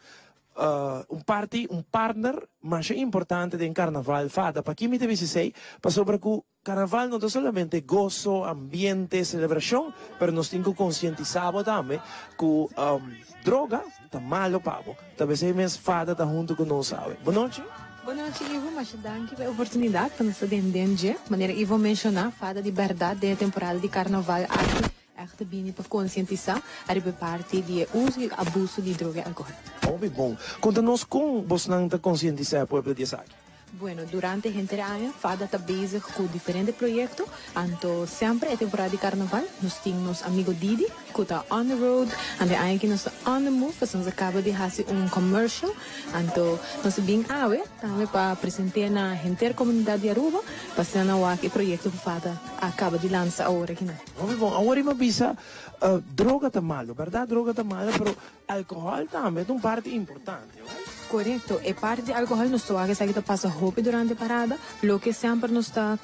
Un parti, un partner masha importante den Carnaval, Fada. Paki mi ta bisa esey? Pasobra cu Carnaval no ta solamente goso, ambiente, celebracion, pero nos tin cu concientisa bo tambe cu droga ta malo pa bo. Ta pesey mes Fada ta hunto cu nos awe. Bon nochi. Bon nochi Ivo, masha danki pa e oportunidad pa nos ta den den dje. Manera Ivo menciona, Fada di berdad den e temporada di Carnaval aki. Echt ta bini pa konsientisá ariba e parti di e uso i abuso di droga i alkohòl. Hopi bon. Konta nos kon bosnan ta konsientisá e pueblo di esaki. Bueno, durante henter aña fada ta bezig ku diferente proyekto. Anto semper e temporada di karnaval nos tin nos amigo Didi ku ta on the road. Anto e aña aki nos ta on the move pasobra nos a kaba di hasi un commercial. Anto nos a bin awe tambe pa present'é na henter komunidat di Aruba pa asina nan wak e proyekto ku fada a kaba di lansa awor akinan. Hopi bon. Awor i mi a bisa, droga ta malo, berdad droga ta malo, pero alcohol tambe ta un parti importante, right? Corecto, e parti di alcohol nos ta wak esaki ta pasa hopi durante parada, loke semper nos ta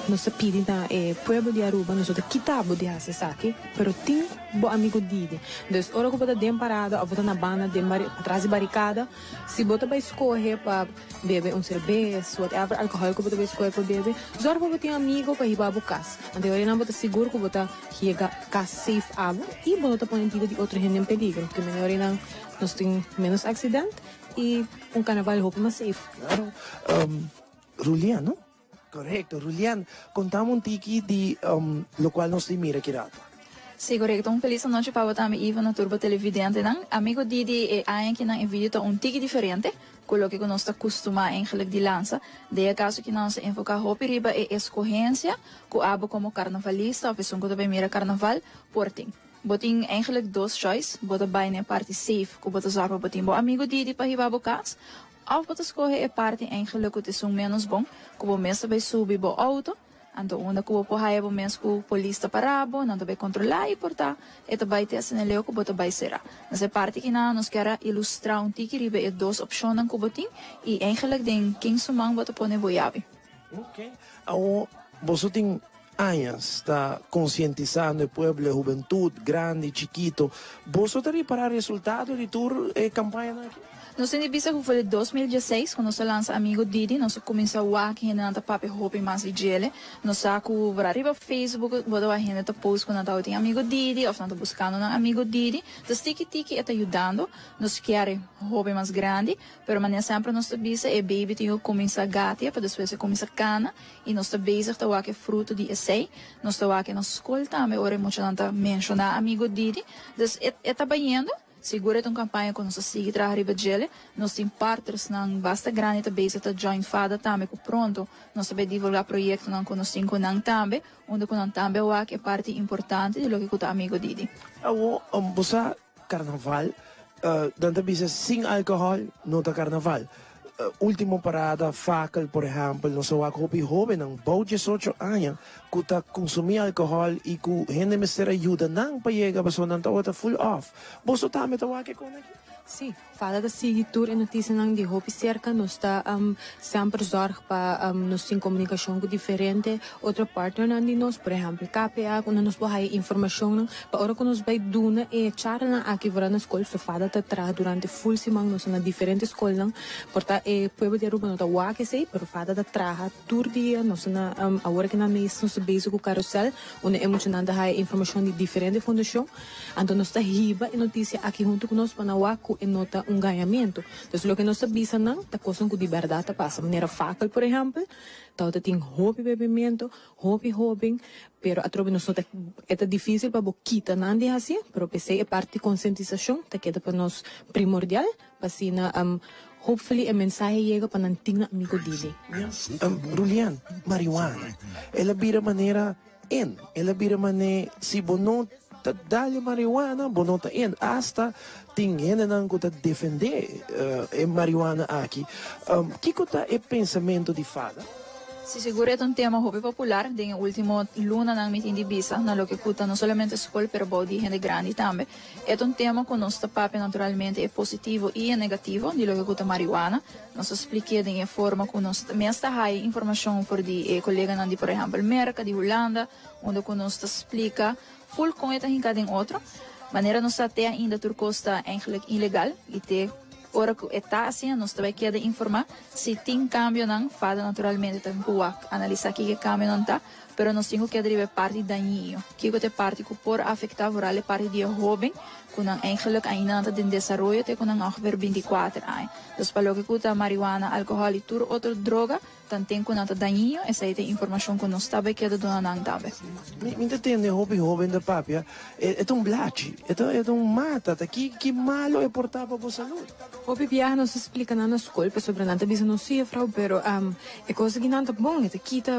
nos ta pidi na e pueblo di Aruba, nos no ta kita bo di haci esaki, pero tin bo amigo didi. Dus ora cu bo ta den parada of bo ta na banda den patras di baricada, si bo ta bay scoge pa Bebe un serbes, whatever alcohol cu bo ta bay scohe pa bebe, zorg pa bo tin amigo pa hiba bo cas. Anto e ora bo ta sigur cu bo ta yega cas safe abo y bo no ta pone bida di otro hende en peligro. Cu mene ora nan nos tin menos accident y un carnaval hopi mas safe. Claro. Rulian, no? Correcto. Rulian, contame un tiki di locual nos tin mira ki rato. Sí, correcto. Un feliz anochi pa bo tambe, Ivo, na tur bo televidentenan. Amigo Didi, e aña akinan e video ta un tiki diferente cu loke cu nos ta custuma eigenlijk di lansa. Den e caso aki nos a enfoca hopi riba e escogencia cu abo como carnavalista of esun cu ta bay mira carnaval por tin. Bo tin eigenlijk dos choice, bo ta bay na e parti safe cu bo ta zorg pa bo tin bo amigo Didi pa hiba bo cas Of bo ta skohe e parti eigenlijk ku ta esun ménos bon, ku bo mes ta bai subi bo outo, anto unda ku bo por haya bo mes ku polis ta para bo, nan ta bai kontrolá i por ta e ta bai te asina leu ku bo ta bai será. Nos e parti kinan nos kier a ilustrá un tiki riba e dos opshonnan ku bo tin i eigenlijk den ken su man bo ta pone bo yabi. Ok. Awor boso tin añas ta konsientisando e pueblo, e hubentut, grandi, chikito. Boso ta ripará resultado di tur e kampañanan aki? Nos tin di bisa ku for di 2016 ku nos a lansa Amigo Didi nos a kuminsá wak hendenan ta papia hopi mas di djele. Nos sa ku bra riba Facebook bo ta wak hende ta post ku nan tabatin Amigo Didi òf nan ta buskando nan Amigo Didi. Entonces tiki tiki e ta yudando. Nos kier e hopi mas grandi, pero manera semper nos ta bisa e baby tin ku kuminsá gatia pa despues e kuminsá kana. I nos ta bezig ta wak e fruto di esei. Nos ta wak e na skol tambe ora e muchanan ta menshoná Amigo Didi. Dus e e ta bayendo. Sigur e ta un kampaña ku nos ta sigui traha riba djele. Nos tin partnersnan basta grandi ta bezig ta join fada tambe ku pronto nos ta bay divulgá proyektonan ku nos tin ku nan tambe, unda ku nan tambe a wak e parti importante di loke ku ta Amigo Didi. Awor bo sa Carnaval, nan ta bisa sin alcohol no ta carnaval. Ultimo parada, fakel por ehempel, nos a wak hopi hobennan bou diesocho aña cu ta consumi alcohol y cu hende mester a yuda nan pa yega pasobra nan tabata full off. Boso tambe ta wak e con aki? Sí, Fada ta sigui tur e noticianan di hopi cerca. Nos ta semper zorg pa nos tin comunicacion cu diferente otro partnernan di nos, por ehempel KPA, unda nos por haya informacionnan pa ora cu nos bay duna e charlanan aki for na scol. So Fada ta traha durante full siman, nos ta na diferente scolnan, por ta e pueblo di Aruba no ta wak esey, pero Fada ta traha tur dia. Nos ta na, awor aki nan mes nos ta bezig cu carusel, unda e muchanan ta haya informacion di diferente fundacion. Anto nos ta hiba e noticia aki hunto cu nos pa nan wak cu e no ta un gañamento. Entonces loke nos ta bisa nan ta cosnan cu di berdad ta pasa, manera fakel por ehempel, Tawata tin hopi bebimento, hopi hoben, pero atrobe nos no ta, e ta dificil pa bo kita nan di haci, pero p'esey e parti di concientisacion ta keda pa nos primordial, pa asina hopefully e mensahe yega pa nan tin nan amigo Didi. Rulian, marihuana, el a bira manera in, el a bira mane si bo no ta dal e marihuana, bo no ta in. Hasta tin hendenan ku ta defendé e marihuana aki. Kiko ta e pensamentu di fada? Si sigur e ta un tema hopi popular den e ultimo lunanan mi tin di bisa na loke ku ta no solamente skol pero bou di hende grandi tambe. E ta un tema ku nos ta papia naturalmente e positivo i e negativo di loke ku ta marihuana. Nos ta splik'é den e forma ku nos mes ta haya informashon for di e koleganan di por ehèmpel Merka, di Hulanda, unda ku nos ta splika ful kon e ta hinká den otro. Manera nos sa te ainda tur kos ta eigenlijk ilegal i te ora ku e ta asina nos ta bai keda informá. Si tin kambionan, fada naturalmente ta ku wak analisá kiko e kambionan ta, pero nos tin ku keda riba e parti dañino. Kiko ta e parti ku por afektá vooral e parti di e hóben ku nan eigenlijk ainda nan ta den desaroyo te ku nan ongeveer 24 aña. Dus pa loke ku ta marihuana, alkohòl i tur otro droga, Tanten ku nan ta dañino, esei ta e informashon ku nos ta bai keda duna nan tambe. Mi ta tende hopi hoben ta papia, e ta un blachi, e ta e ta un mata, ta ki ki malo e por ta pa bo salud? Hopi biaha nos ta splika nan na skol pasobra nan ta bisa nos si juffrouw, pero e kos aki nan ta bon, e ta kita,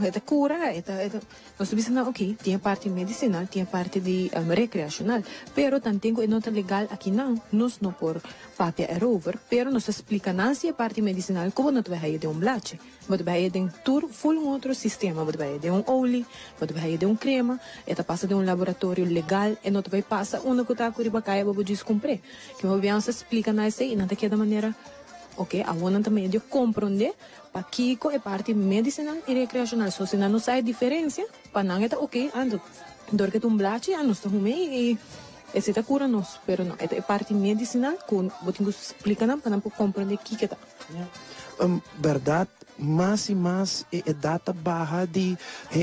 e ta kura, e ta e ta. Nos ta bisa nan ok, tin e parti medisinal, tin e parti di rekreashonal, pero tanten ku e no ta legal akinan, nos no por papia erover, pero nos ta splika nan si e parti medisinal ku bo no ta bai haya den un blachi, bo ta bai haya den tur ful un otro sistema, bo ta bai haya den un olie, bo ta bai haya den un krema, e ta pasa den un laboratorio legal, e no ta bai pasa unda ku ta ku riba kaya bo bo djis kumpr'é. Ke hopi biaha nos ta splika nan esei i nan ta keda manera ok, awor nan ta medio komprondé Pakiko e parti medisinal i rekreashonal? So si nan no sa e diferensia, pa nan e ta oke, anto dor ke ta un blachi a nos ta hum'é i esei ta kura nos. Pero no, e ta e parti medisinal ku bo tin ku splika nan pa nan por komprondé kiko e ta. Ya. Bèrdat, mas i mas e edat ta baha di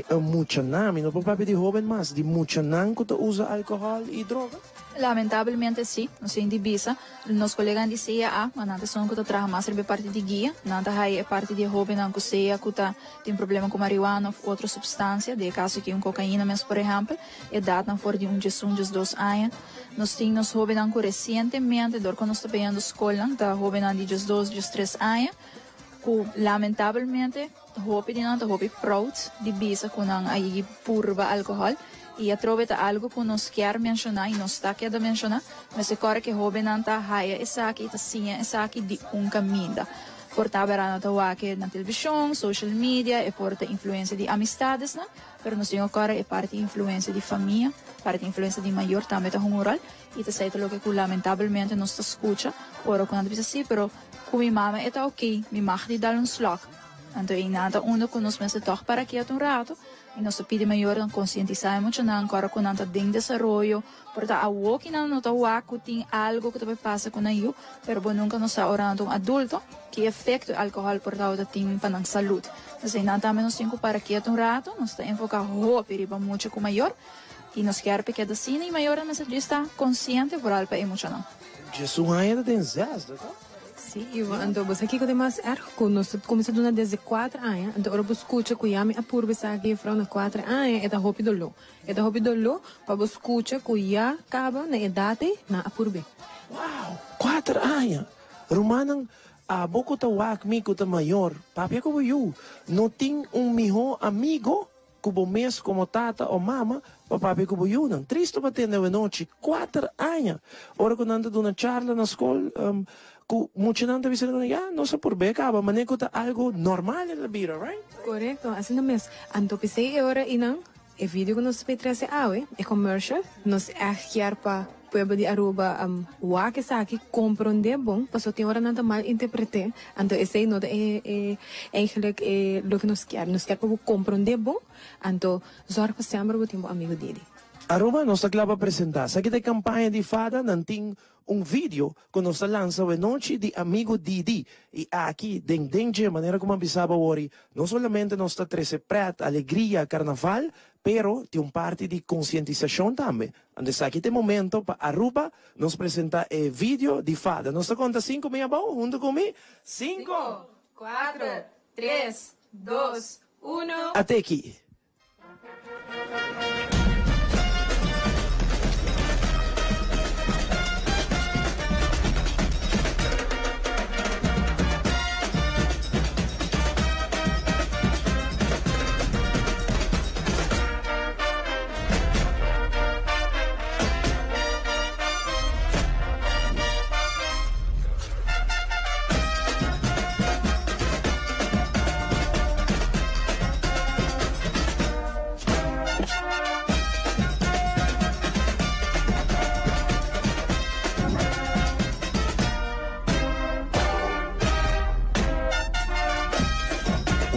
muchanan, mi no por papia di hóben mas, di muchanan ku ta usa alkohòl i droga? Lamentablemente sí, nos tin di bisa. Nos koleganan di CAA, ma nan ta esun ku ta traha mas riba e parti di guia. Nan ta haya e parti di e hóbennan ku sea ku ta tin problema ku marihuana òf otro supstansia, den e kaso aki un kokaina mes por ehèmpel. Edatnan for di un diesun, diesdos aña. Nos tin nos hóbennan ku resientemente, dor ku nos ta bayendo skolnan, ta hóbennan di diesdos, diestres aña ku lamentablemente hopi di nan ta hopi proud di bisa ku nan a yigi purba alkohòl i atrobe ta algu ku nos kier menshoná i nos ta keda menshoná, mester kòrda ku e hóbennan ta haya esaki i ta siña esaki di un kaminda. Por ta bera nan ta wak na televishon, social media, e por ta influensia di amistadesnan, pero nos tin ku kòrda e parti influensia di famia, parti influensia di mayor tambe ta hunga un ròl i ta esei ta loke ku lamentabelmente nos ta skucha ora ku nan ta bisa si, pero Ku mi mama e ta oké, mi mag di dal un slòk. Anto einan ta unda ku nos mester tòg para kiet un ratu i nos ta pidi mayornan konsientisá e muchanan ku ora ku nan ta den desaroyo, por ta awoki nan no ta wak ku tin algu ku ta bai pasa ku nan yu, pero bo nunka no sa ora nan ta un adulto ki efekto e alkohòl por tabata tin pa nan salud. Pues einan tambe nos tin ku para kiet un ratu, nos ta enfoká hopi riba mucha ku mayor i nos kier pa e keda asina i mayornan mester djis ta konsiente vooral pa e muchanan. Jesus aña ta den zesde, to? Sí, Ivo, anto bo sa kiko ta mas erg? Ku nos ta kuminsá duna desde kuater aña, anto ora bo skucha ku ya mi a purba esaki juffrouw na kuater aña, e ta hopi doló. E ta hopi doló pa bo skucha ku ya kaba na edat ei nan a purb'é. Wow! Kuater aña! Rumannan, abo ku ta wak mi ku ta mayor, papia ku bo yu. No tin un mihó amigo Ku bo mes komo tata o mama pa papia ku bo yunan. Tristu pa tende awenochi, kuater aña, ora ku nan ta duna charla na skol, ku muchanan ta bisa nan, ya, nos a purb'é kaba, manera ku ta algu normal el a bira, right? Korekto, asina mes. Anto p'esei e ora einan, e video ku nos ta bai trese awe, e commercial, nos ègt kier pa Pueblo di Aruba wak esaki, comprende bon, pasobra tin ora nan ta mal interprete, anto esey no ta e e eigenlijk e loke nos kier. Nos kier pa bo comprende bon, anto zorg pa semper bo tin bo amigo Didi. Aruba, nos ta kla pa presenta. Esaki ta e campaña di fada, nan tin un video cu nos ta lansa awenochi di amigo Didi. Y aki den den dje manera cu mi a bisa bo awori, no solamente nos ta trece pret, alegria, carnaval, pero tin un parti di concientisacion tambe. Anto esaki ta e momento pa Aruba nos presenta e video di Fada. Nos ta conta cinco mi abao hunto cu mi. Cinco! Cuatro, tres, dos, uno. Ateki!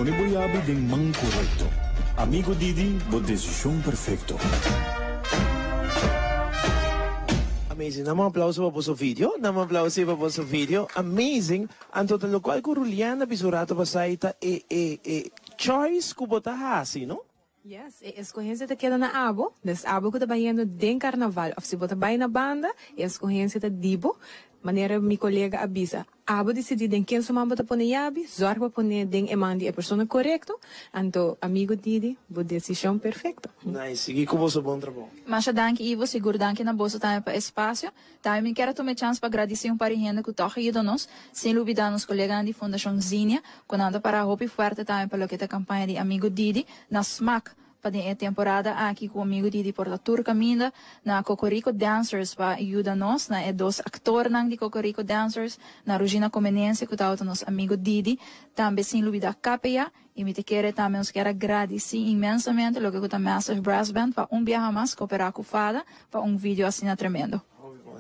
Pone bo yabi den man korekto. Amigo Didi, bo desishon perfekto. Amazing, dame un aplauso pa boso video, dame un aplauso pa boso video, amazing, anto ta locual cu Ruliana bisa un rato pasai ta e e e choice cu bo ta haci, no? Yes, e escogencia ta keda na abo, des abo cu ta bayendo den carnaval of si bo ta bay na banda, e escogencia ta di bo, manera mi colega a bisa, abo dicidi den ken su man bo ta pone yabi, zorg pa pone den e man di e persona corecto, anto amigo Didi, bo decision perfecto. Nice, sigui cu boso bon trabou. Masha danki Ivo, sigur danki na boso tambe pa e spacio. Tambe mi kier a tuma e chans pa gradisí un par di hende ku tòg a yuda nos, sin lubidá nos koleganan di Fundashon Zinia, ku nan ta pará hopi fuerte tambe pa loke ta kampaña di Amigo Didi na smak pa den e temporada aki ku Amigo Didi por ta tur kaminda, na Cocorico Dancers pa yuda nos, na e dos aktornan di Cocorico Dancers, na Rugina Comenencia ku tabata nos Amigo Didi, tambe sin lubidá KPA. I mi ta kere tambe nos kier a gradisí inmensamente loke ku ta Massive Brass Band pa un biaha mas koperá ku Fada pa un video asina tremendo.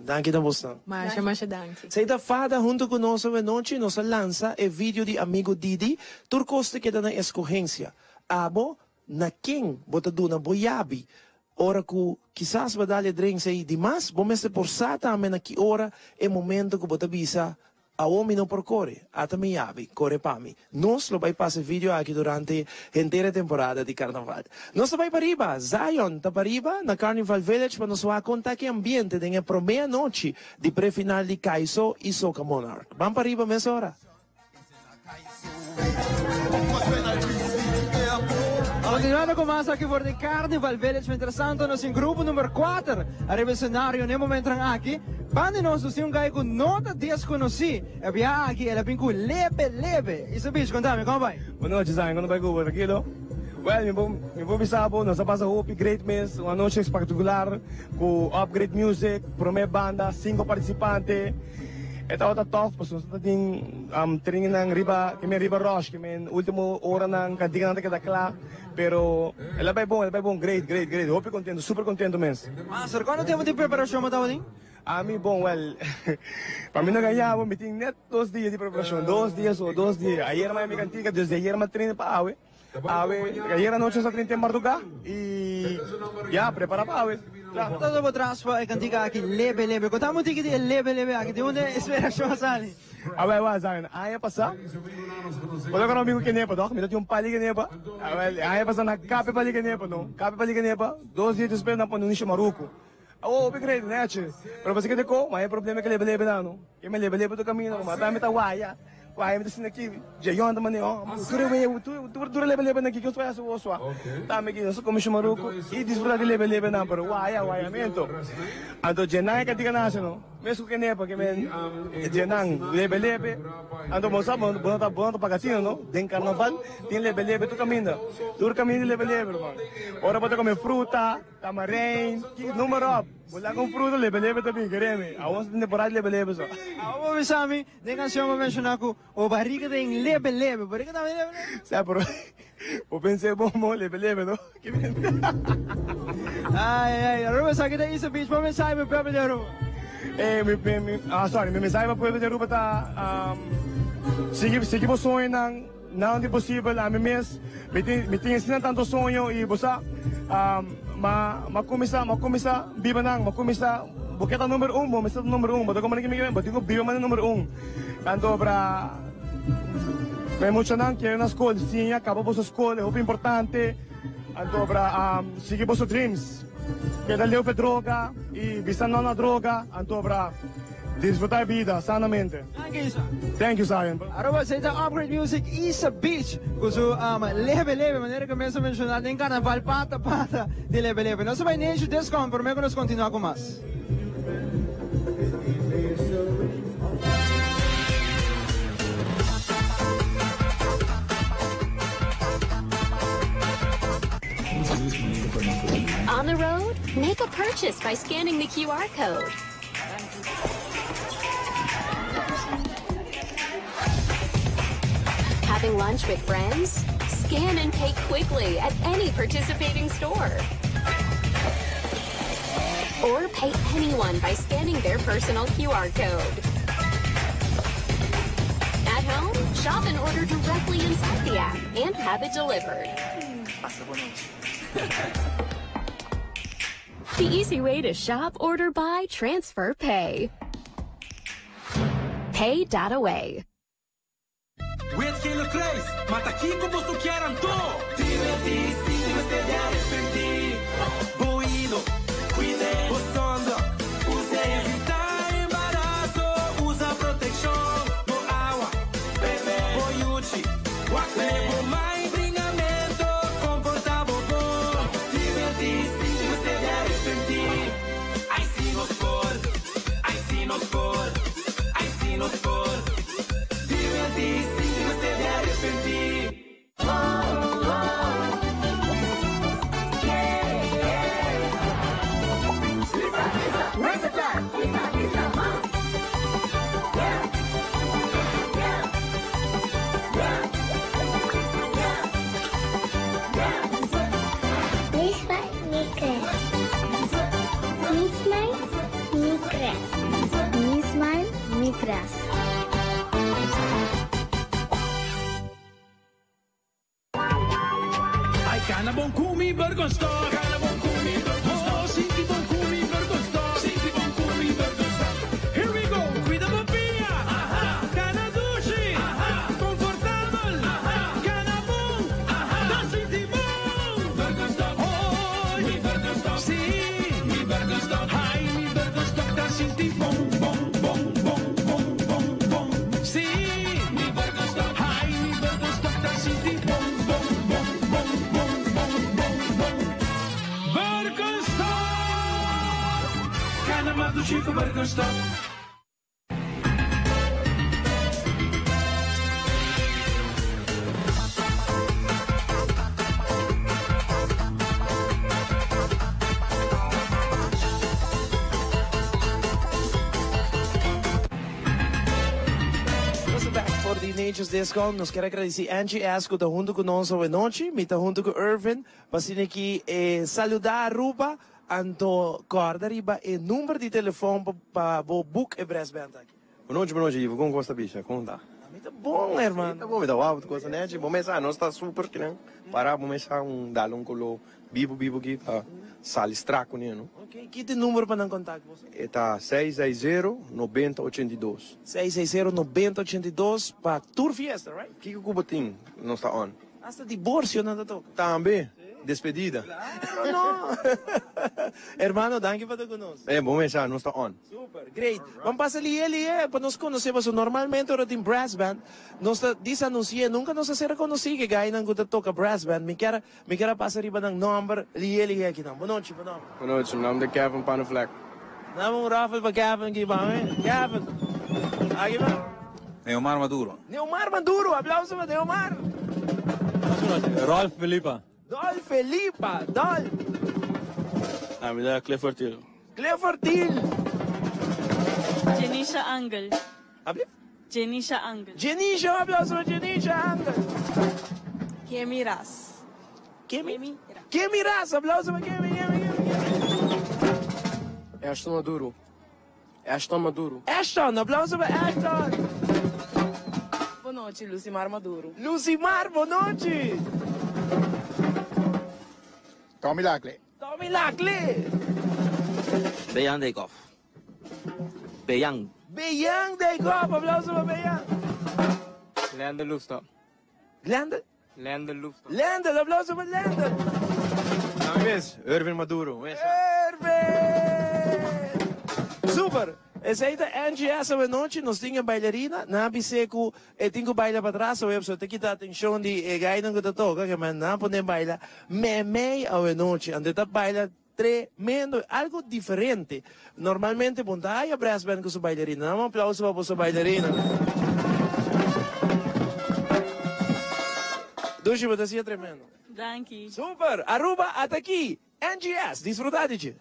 Danki na bosnan. Masha masha danki. Esei ta Fada hunto ku nos awenochi nos a lansa e video di Amigo Didi. Tur kos ta keda na eskohensia. Abo na ken bo ta duna bo yabi ora ku kisas bo a dal e drinks ei di mas bo mester por sa tambe na ki ora e momento ku bo ta bisa Awor mi no por kore, ata mi yabi, kore pa mi. Nos lo bai pasa e video aki durante henter e temporada di Carnaval. Nos ta bai pariba, Zion ta pariba na Carnival Village pa nos wak kon ta ki ambiente den e prome anochi di pre-final di Kaiso y Soca Monarch. Ban pariba mesora! Continuando cu mas aki for di Carnival Village, mientras tanto nos tin grupo number 4 ariba escenario n'e momentonan aki. Banda di nos nos tin un guy cu no ta desconoci, e bia aki el a bin cu lebe lebe. Isa Beach, contami, como bai? Bon nochi Zion, como ta bai cu bo? Tranquilo? Well, mi por mi por bisa bo nos a pasa hopi great mes, un anochi espectacular cu upgrade music, prome banda, cinco participante. E tabata tof pasobra nos tabata tin training riba ke men riba rush ke men ultimo oranan kantikanan ta keda kla pero el a bai bon el a bai bon great great great hopi kontento super kontento mes. Master kuantu tempu di preparashon bo tabatin? Ami bon wèl pa mi no gaña bo mi tin nèt dos dia di preparashon dos dia so dos dia ayer mi kantika desde ayer mi a train pa awe. Awe, ayer anochi nos a trinta e marduga y ya, prepara pa awe. Kla. Todo bo tras pa e kantika aki lebe lebe. Konta mi un tiki di e lebe lebe aki, di unda e inspirashon a sali? Awel, wak, Zion, aña pasá, bo ta kono mi ku kenepa, tòg? Mi ta tin un pali kenepa. Awel, aña pasá nan kap e pali kenepa, no? Kap e pali kenepa, dos dia despues nan pone un shamaruku. Awor hopi kredi, nechi. Pero pasobra ke deko, ma e problema ke lebe lebe nan, no? Ke mi lebe lebe tur kaminda, ma tambe ta waya. Waya mi ta sinti aki, Jayon ta manda, oh, tur e wea, tur tur e lebe lebe nan aki, ke nos ta hasi wou sua? Tambe ki nos ta kome shumaruku i disfruta di lebe lebe nan, pero waya, wayamentu. Anto djenan e kantika nase, no? Mes ku kenepa ke men djenan lebe lebe. Anto bo sa, bo no ta, bo no ta paga tino, no? Den karnaval tin lebe lebe tur kaminda. Tur kaminda tin lebe lebe, ruman. Ora bo ta kome fruta. Tamarijn, noem maar op. Bo laga un fruta lebe lebe ta bin, kereme. Awor nos ta den temporada di lebe lebe so. Awor bo bisa mi, den cancion bo menciona cu bo bariga ta den lebe lebe. Bariga tambe lebe lebe? Sa, pero bo pensa bon bon lebe lebe no. Ay ay ay, Aruba esaki ta Isa Beach, bo mensahe pa pueblo di Aruba? Eh, mi, mi, mi, ah sorry, mi mensahe pa pueblo di Aruba ta, sigui, sigui bo soñonan. Nan di posibel ami mes mi tin mi tin asina tanto soño y bo sa ma ma cuminsa ma cuminsa biba nan ma cuminsa bo ke ta number un bo mester ta number un bo ta comprende kico mi ke men bo tin cu biba manera number un tanto pra pa e muchanan kere na scol siña caba boso scol e hopi importante anto pra sigui boso dreams keda leu fe droga y bisa no na droga anto pra. Disfruta e bida sanamente. Danki Isa. Thank you Zion. Aruba esei ta Upgrade Music Isa Beach cu su leve leve manera cu mes a menciona den carnaval pata pata di leve leve. Nos a bay Nation Discount prome cu nos continua cu mas. On the road, make a purchase by scanning the QR code. Having lunch with friends? Scan and pay quickly at any participating store. Or pay anyone by scanning their personal QR code. At home? Shop and order directly inside the app and have it delivered. Pasa bon nochi. The easy way to shop, order, buy, transfer, pay. Pay.away. Wit Gele Kruis, ma ta kiko boso kier anto? Divertí sin tin mester di arepentí. Bo oido, cuid'é, bo sunblock, us'é. Evitá embaraso, usa protekshon. Bo awa, bebe. Bo yuchi, wak p'é. Bo mai bringamento, komportá bo bon. Divertí sin tin mester di arepentí. Ai si nos por, ai si nos por, ai si nos por. Divertí sin tin mester di arepentí. Mi smile, mi kres. Ay cana bon cu mi Birkenstock. Cana bon cu mi Birkenstock. Oh, sinti bon cu mi Birkenstock. Sinti bon cu mi Birkenstock. Here we go, cuida bo pia. Aha. Cana dushi. Aha. Comfortabel. Aha. Cana bon. Aha. Dan sinti bon. Birkenstock. Oh, mi Birkenstock. Si, mi Birkenstock. Ay, mi Birkenstock ta sinti bon, bon, bon, bon, bon, bon, bon. Si, mi Birkenstock. Ay, mi Birkenstock ta sinti bon, bon, bon, bon, bon, bon, bon, bon. Birkenstock! Cana mas dushi cu Birkenstock. Nos ta back for di Nature's Discount. Nos kier a gradeci Angie S. cu ta hunto cu nos awe nochi. Mi ta hunto cu Irvin pa asina ki e saluda Aruba. Anto corda riba e number di telefon pa bo book e brass band aki. Bon nochi, bon nochi Ivo, con cos ta bisa? Con ta? Mi ta bon hermano. Mi ta bon, mi ta wou tu cos ta nechi. Bo mesa nos ta super kinan. Para bo mesa un dal un colo bibo bibo ki ta sali strak cune no. Ok, ki ta e number pa nan contact boso? E ta 660 90 82. 660 90 82 pa tur fiesta, right? Kiko cu bo tin nos ta on. Hasta divorcio nan ta toca. Tambe, despedida. Claro no. Hermano, danki pa ta cu nos. Eh, bon mesa, nos ta on. Super, great. Ban pasa lihe lihe pa nos conoce pasobra normalmente ora tin brass band nos ta disanuncia, nunca nos a ser reconoci ke guynan cu ta toca brass band. Mi kier mi kier a pasa riba nan nomber lihe lihe akinan. Bon nochi, bo nomber? Bon nochi, mi nomber ta Kevin Panneflek. Dame un raffle pa Kevin aki ban, eh. Kevin, aki ban. Neomar Maduro. Neomar Maduro, aplauso pa Neomar. Rolf Felipa. Dolf Felipa, Dolf. Ami ta Clifford Thiel. Clifford Thiel. Jenisha Angel. Ablief? Jenisha Angel. Jenisha, un aplauso pa Jenisha Angel. Kemi Ras. Kemi? Kemi Ras, aplauso pa Kemi, Kemi, Kemi, Kemi. Ashton Maduro. Ashton Maduro. Ashton, aplauso pa Ashton. Bon nochi, Lucimar Maduro. Lucimar, bon nochi. Tommy Lacle. Tommy Lacle. Beyan Dijkhoff. Beyan. Beyan Dijkhoff, aplauso pa Beyan. Lendel Loefstop. Lendel? Lendel Loefstop. Lendel, aplauso pa Lendel. Nan mes, Irvin Maduro. Irvin! Super! Esei ta NGS awenochi, nos tin e bailarina, nan a bis'é ku e tin ku baila patras awe, pasobra ta kita atenshon di e gainan ku ta toka, ke men nan a pone baila meimei awenochi, anto e ta baila tremendo, algo diferente. Normalmente bo no ta haya brass band ku su bailarina, nan un aplauso pa boso bailarina. Dushi, bo ta hasié tremendo. Danki. Super! Aruba ata aki! NGS, disfruta di dje!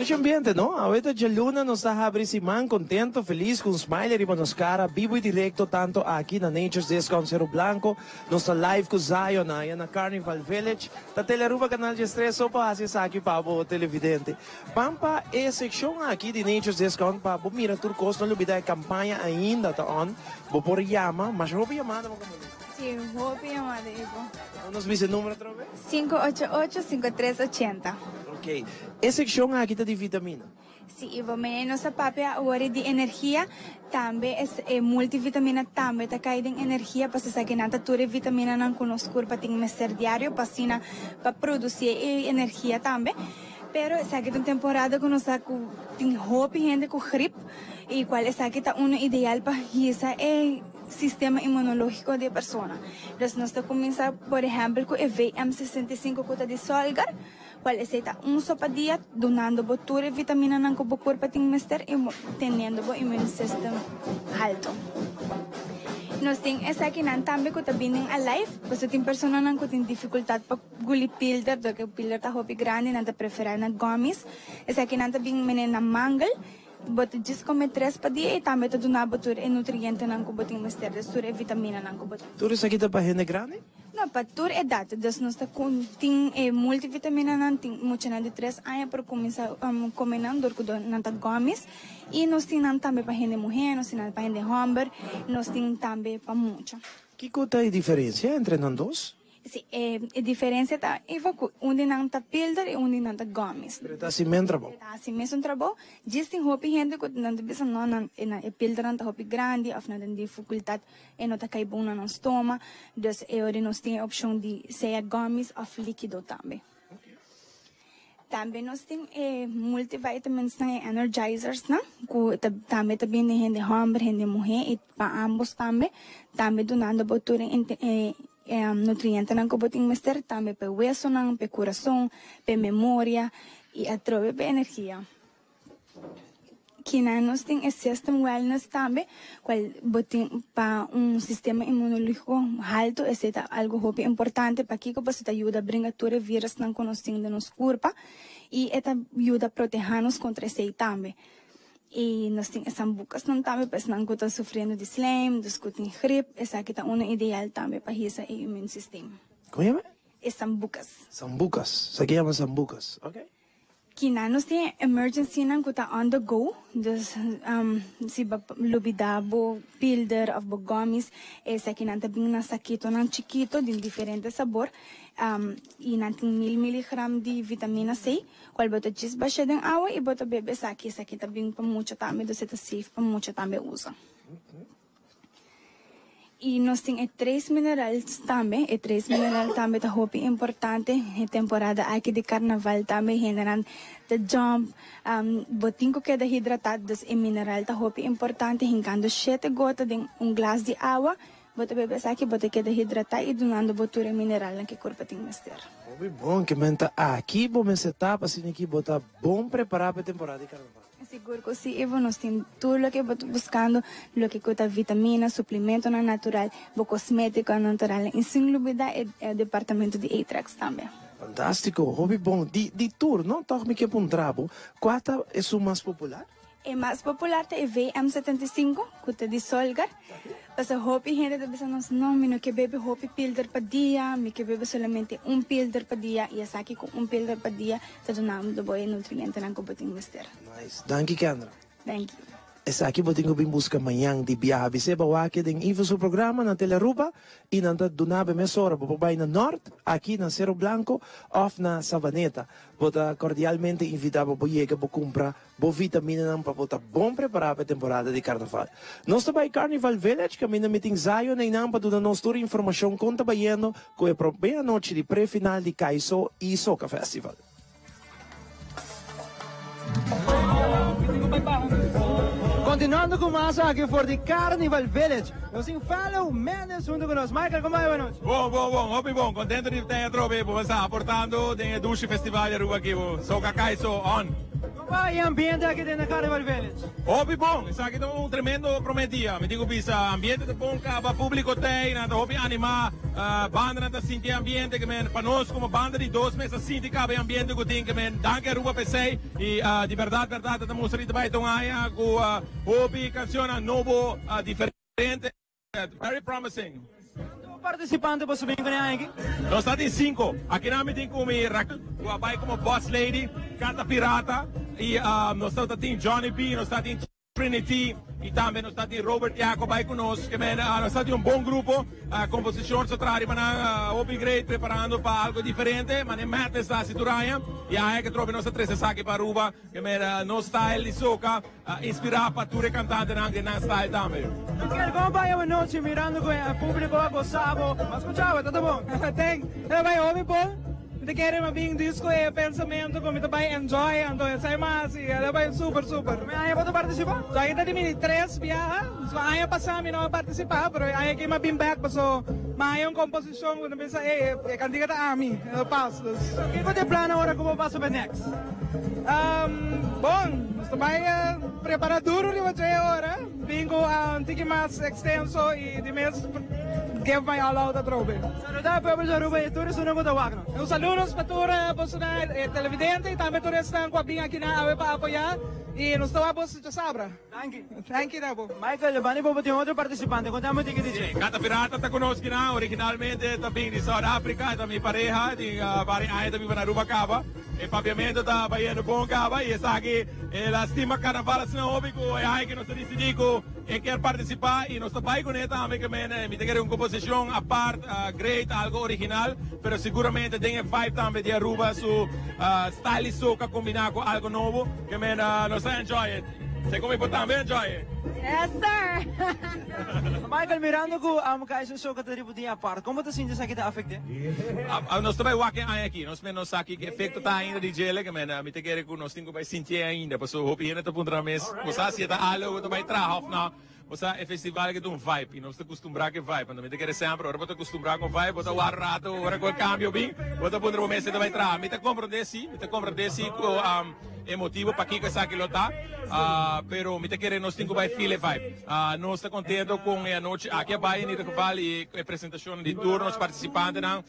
Dushi ambiente, no? Awe ta djaluna, nos ta habri siman contento, feliz, cu un smile riba nos cara, bibo y directo tanto aki na Nature's Discount Cerro Blanco. Nos ta live cu Zion aya na Carnival Village. Ta Telearuba Canal 13 so pa haci esaki pa bo televidente. Ban pa e seccion aki di Nature's Discount pa bo mira tur cos. No lubida e campaña ainda ta on. Bo por yama. Masha hopi yamada bo como ley. Si, hopi yamada Ivo. Bo nos bisa e numero otra vez? 588 5380. Ok. E seccion aki ta di vitamina. Si Ivo, mene nos a papia awor di energia, tambe es e multivitamina tambe ta cay den energia pasobra esaki nan ta tur e vitaminanan cu nos curpa tin mester diario pa asina pa produci e energia tambe. Pero esaki ta un temporada cu nos sa cu tin hopi hende cu grip y cual esaki ta uno ideal pa hisa e sistema inmunologico di e persona. Dus nos ta cuminsa por ehempel cu e VM 65 cu ta di Solgar. Cual esey ta un so pa dia, dunando bo tur e vitaminanan cu bo curpa tin mester y teniendo bo immune system halto. Nos tin esakinan tambe cu ta bini alive, pasobra tin personanan cu tin dificultad pa guli pilder, dor cu e pilder ta hopi grandi, nan ta prefera na gummies. Esakinan ta bin mene na mangel. Bo ta djis come tres pa dia y tambe ta duna bo tur e nutrientenan cu bo tin mester, dus tur e vitaminanan cu bo tin. Tur esaki ta pa hende grandi? No, pa tur edad. Dus nos ta tin e multivitaminanan, tin muchanan di tres aña por cuminsa come nan dor cu nan ta gummies. Y nos tin nan tambe pa hende muher, nos tin nan pa hende homber, nos tin tambe pa mucha. Kico ta e diferencia entre nan dos? Si, e diferencia ta eva cu un di nan ta pilder y un di nan ta gummies. Pero e ta haci men trabou. E ta haci mesun trabou. Djis tin hopi hende cu nan ta bisa no, nan e pildernan ta hopi grandi of nan tin dificultad, e no ta cay bon na nan stoma. Dus e ora nos tin e opcion di sea gummies of liquido tambe. Tambe nos tin e multivitamins nan, e energizers nan, cu ta tambe ta bini hende homber, hende muhe y pa ambos tambe. Tambe dunando bo tur e nutrientenan ku bo tin mester, tambe pa e wesonan, pa e kurason, pa e memoria i atrobe pa e energia. Kinan nos tin e System Wellness tambe, kual bo tin pa un sistema inmunológiko haltu, esei ta algu hopi importante. Pakiko? Pasobra ta yuda bringa tur e virusnan ku nos tin den nos kurpa i e ta yuda protehá nos kontra esei tambe. Y nos tin e sambucasnan tambe pa esnan cu ta sufriendo di slijm, dus cu tin grip, esaki ta uno ideal tambe pa hisa e immune system. Como yama? E sambucas. Sambucas, esaki yama sambucas, ok. Kina nos tin e emergencynan cu ta on the go, dus si bo lubida bo pilder of bo gummies, esakinan ta bin na sakitonan chikito di diferente sabor y nan tin mil miligram di vitamina C. Cual bo ta djis basha den awa y bo ta bebe esaki. Esaki ta bin pa mucha tambe, dus e ta safe pa mucha tambe usa. Y nos tin e tres minerals tambe. E tres mineral tambe ta hopi importante. E temporada aki di carnaval tambe hendenan ta jump. Bo tin cu keda hidrata, dus e mineral ta hopi importante. Hincando shete gota den un glas di awa. Bo ta bebe esaki, bo ta keda hidratá i dunando bo tur e mineralnan ku e kurpa tin mester. Hopi bon ke men ta aki bo mester ta pa asina ki bo ta bon prepará pa e temporada di karnaval. Sigur ku si, Ivo. Nos tin tur loke bo ta buskando, loke ku ta vitamina, suplimentonan natural, bo kosmetikonan natural i sin lubidá e departamento di Atrax tambe. Fantástiko, hopi bon. Di tur, no? Tòg mi ke puntra bo, kua ta esun mas popular? E mas popular ta e VM 75, ku ta di Solgar. Pasobra hopi hende ta bisa nos, no, mi no ke bebe hopi pilder pa dia, mi ke bebe solamente un pilder pa dia, i esaki ku un pilder pa dia ta duna bo e nutrientenan ku bo tin mester. Nice. Danki Kendra. Thank you. Esaki bo tin ku bin buska mañan di biaha bis'é bo wak den Ivo su programa na Telearuba i nan ta duna bo mesora. Bo por bai na Nort, aki na Cerro Blanco òf na Savaneta. Bo ta kordialmente invitá pa bo yega bo kumpra Bo vitaminanan pa bo ta bon prepará pa e temporada di karnaval. Nos ta bai Carnival Village kaminda mi tin Zion einan pa duna nos tur informashon kon ta bayendo ku e promé anochi di pre-final di Kaiso i Soca Festival. Continuando cu mas aki for di Carnival Village, nos tin fellow Mendes hunto cu nos. Michael, como ta bai anochi? Bon, bon, bon, hopi bon. Contento di ta atrobe bo sa aportando den e dushi festival di Aruba aki bo. Soca Kaiso on! Con ta e ambiente aki den e Carnival Village? Hopi bon! Esaki ta un tremendo prome dia. Mi tin cu bisa ambiente ta bon caba, publico t'ey, nan ta hopi anima. Bandanan ta sinti e ambiente ke men pa nos komo banda di dos mes a sinti kaba e ambiente ku tin ke men danki Aruba pa esei i di bèrdat bèrdat ta mustra di ta bai ta un aña ku hopi kanshonnan nobo diferente very promising. Kuantu partisipante boso bin kuné aña aki? Nos ta tin sinku. Akinan mi tin ku mi Raquel ku a bai komo boss lady, Kanta Pirata i nos ta tin Johnny B, nos ta tin. Trinity y tambe nos ta tin Robert Jacob bay cu nos ke men nos ta tin un bon grupo composicion sa traha riba nan hopi great preparando pa algo diferente mane Madness ta haci tur aña y aña ke trobe nos ta trece esaki pa Aruba ke men nos style di soca inspira pa tur e cantantenan den nan style tambe. Miguel, como bay awanochi mirando cu e publico a goza bo? Bo a scucha bo? Ta ta bon? Thank. Ta bay hopi bon. Mi ta kere mi a bin disco e pensamento cu mi ta bay enjoy anto esai mas y a bay super super. Prome aña bo ta participa? So aki ta di mi tres biaha. So aña pasa mi no a participa pero e aña aki mi a bin back paso mi a haya un composicion cu mi ta bisa ey e cantica ta ami e pas dus. So kico ta e plan awor cu bo pasa pa e next? Bon nos ta bay prepara duro riba dje ora. Bin cu un tiki mas extenso y di mes give my all out atrobe. Saluda pueblo di Aruba y tur esunnan cu ta wak nos. Un saludos pa tur bosonan televidente y tambe tur esnan cu a bin aki na awe pa apoya y nos ta wak boso djasabra. Danki. Danki na bo. Michael, bani bo bo tin otro participante, conta mi tiki di dje. Cata Pirata ta cu nos kinan, originalmente ta bin di South Africa, e ta mi pareha, tin varios aña ta biba na Aruba caba. E papiamento ta bayendo bon caba y esaki el a stima carnaval asina hopi cu e aña cu nos a dicidi cu e kier participa y nos ta bay cune tambe que men mi ta kere un composicion apart great algo original pero seguramente den e vibe tambe di Aruba su style di soca combina cu algo nobo que men nos ta enjoy it. Segun mi bo tambe enjoy it. Yes sir. Michael mirando cu amo Kaiser Soca ta riba dia apart como ta sinti esaki ta afecte? Nos ta bay wak e aña aki nos men no sa ki efecto ta ainda di djele ke men mi ta kere cu nos tin cu bay sintié ainda pasobra hopi hende ta puntra nan mes bo sa si e ta algo cu ta bay traha of no bo sa e festival aki ta un vibe y nos ta custumbra cu e vibe anto mi ta kere semper ora bo ta custumbra cu un vibe bo ta wak rato ora cu e cambio bin bo ta puntra bo mes si ta bay traha mi ta comprende si mi ta comprende si cu E motibo pakico esaki lo ta, pero mi ta kere nos tin cu bay feel e vibe. Nos ta contento con e anochi aki a bay en ieder geval y e presentacionnan di tur nos participantenan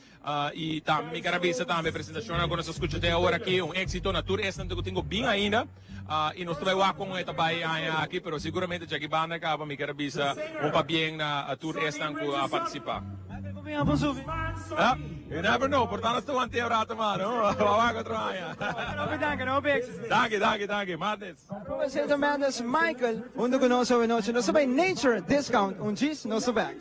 y tambe mi ker a bisa tambe e presentacionnan cu nos a scucha te awor aki un exito na tur esnan cu tin cu bin ainda y nos ta bay wak con e ta bay aña aki pero seguramente djaki banda caba mi ker a bisa un pabien na tur esnan cu a participa. You never know, por ta nos ta want'é un rato mas, no? Wak otro aña. Hopi danki, hopi éxito. Danki, danki, danki. Madness. Presidente Madness Michael hunto cu nos awe nochi. Nos ta bay Nature Discount un djis, nos ta back.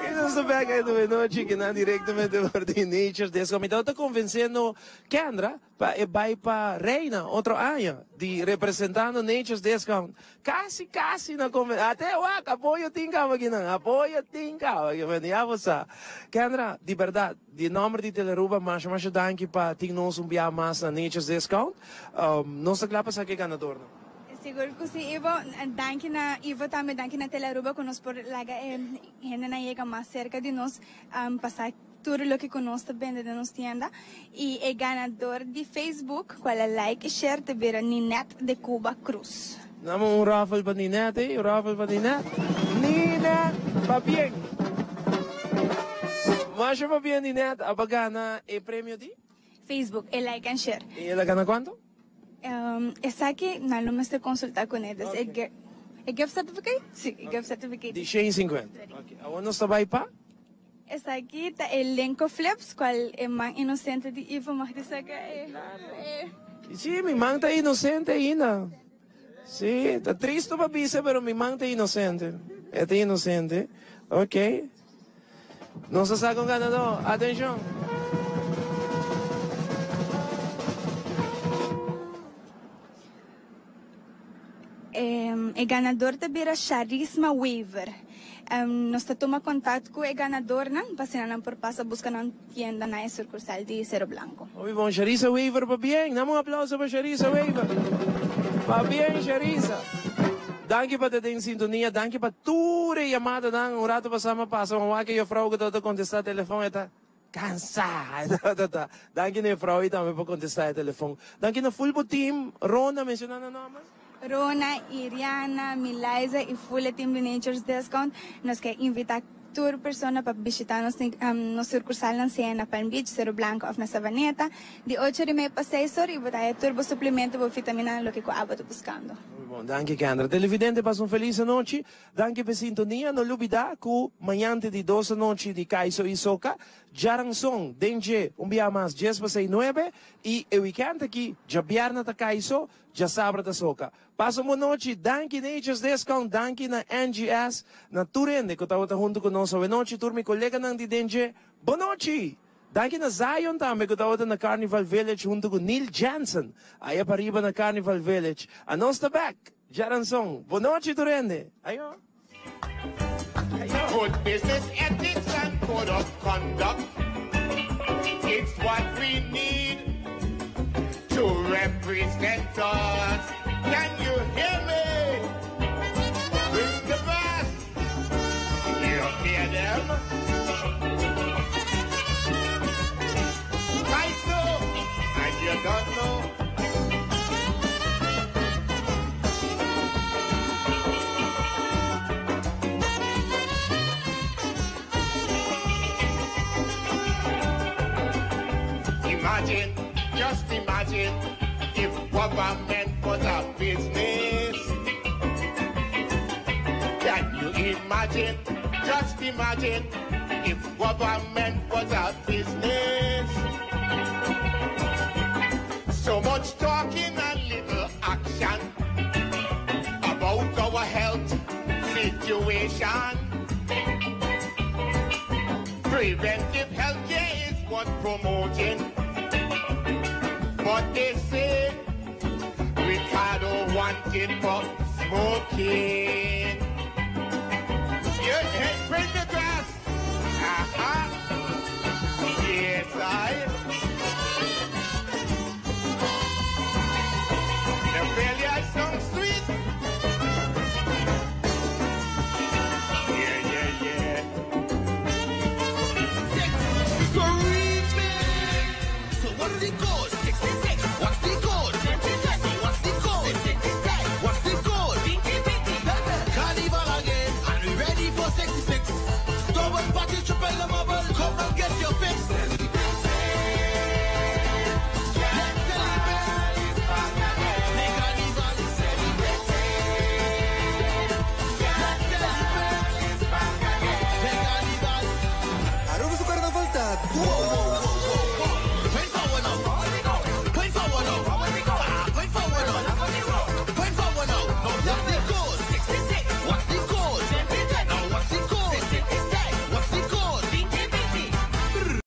Y nos ta back awe nochi kinan directamente for di Nature Discount. Mi tabata convenciendo Kendra Pa e bai pa Reina otro aña di representando Nature's Discount. Casi casi na conven ate wak apoyo tin caba akinan apoyo tin caba aki ya bo sa. Kendra di berdad di nomber di Telearuba masha masha danki pa tin nos un bia mas na Nature's Discount. Nos ta cla pa sa ke ganadornan. Sigur cu si Ivo. Danki na Ivo tambe danki na Telearuba cu nos por laga e hendenan yega mas cerca di nos pa sa Tur loke ku nos ta bende den nos tienda y e ganador di Facebook cual a like y share ta bira Ninette de Cuba Cruz. Dame un raffle pa Ninette ey, un raffle pa Ninette. Ninette, pabien! Masha pabien Ninette, abo a gana e premio di? Facebook, e like and share. Y el a gana cuanto? Esaki nan lo mester consulta cu ne, dus e gift certificate? Si, e gift certificate. Di 150. Ok, awor nos ta bay pa? Esaki ta e Lenco Flips cual e man inocente di Ivo mag di saca e. Si, mi man ta inocente ainda. Si, ta tristo pa bisa pero mi man ta inocente. E ta inocente. Ok. Nos a saca un ganador. Atencion. E ganador ta bira Charisma Wever. Nos ta tuma contact cu e ganadornan pa asina nan por pasa busca nan tienda na e sucursal di Cero Blanco. Hopi bon Charisa Wever pabien. Dame un aplauso pa Charisa Wever. Pabien Charisa. Danki pa ta den sintonia. Danki pa tur e yamadanan. Un rato pasa mi a pasa un wak e juffrouw cu tabata contesta telefon e ta. Cansa! Danki na e vrouw ei tambe pa contesta e telefon. Danki na full bo team. Rona, menciona nan nomber. Rona, Iriana, Milaiza y full e team di Nature's Discount. Nos ke invita. tur persona pa bishita nos nos sucursalnan sea na Palm Beach, Cero Blanco of na Savaneta di ocho ora y media pa seis ora y bo ta haya tur bo suplemento, bo vitamina, loke cu abo ta buscando. Muy bon, danki Kendra. Televidente pasa un feliz anochi. Danki p'e sintonia. No lubida cu mañan te di dos anochi di Kaiso y Soca, djaranson den dje un bia mas djes pa sei nuebe y e weekend aki djabièrnè ta Kaiso, djasabra ta Soca. Pasa un bon nochi, danki Nature's Discount, danki na NGS, na tur hende cu tabata hunto cu nos awenochi, tur mi coleganan di den dje, bon nochi! Danki na Zion tambe cu tabata na Carnival Village hunto cu Neil Jensen, aya pariba na Carnival Village. Anos ta bek! Djaranson, bon nochi tur hende! Ayo! Ayo! Good business ethics and code of conduct It's what we need to represent us Can you hear me? Bring the brass You hear them? Kaiso, and you don't know Imagine, just imagine If government was a business Can you imagine, just imagine If government was a business So much talking and little action About our health situation Preventive healthcare is what promoting But they say Ricardo wanted for smoking Yeah, hey, bring the grass Aha. Yes, I The failure is so sweet Yeah, yeah, yeah So remix. So what's the code? 66. What's the code? 66. So what's the code? 66. What's the code? Carnival again, and we ready for 66. Double party, triple the bubble. Come and get your fix. Let's celebrate. The carnival is celebrating. Let's celebrate. The carnival. Aruba su carnaval ta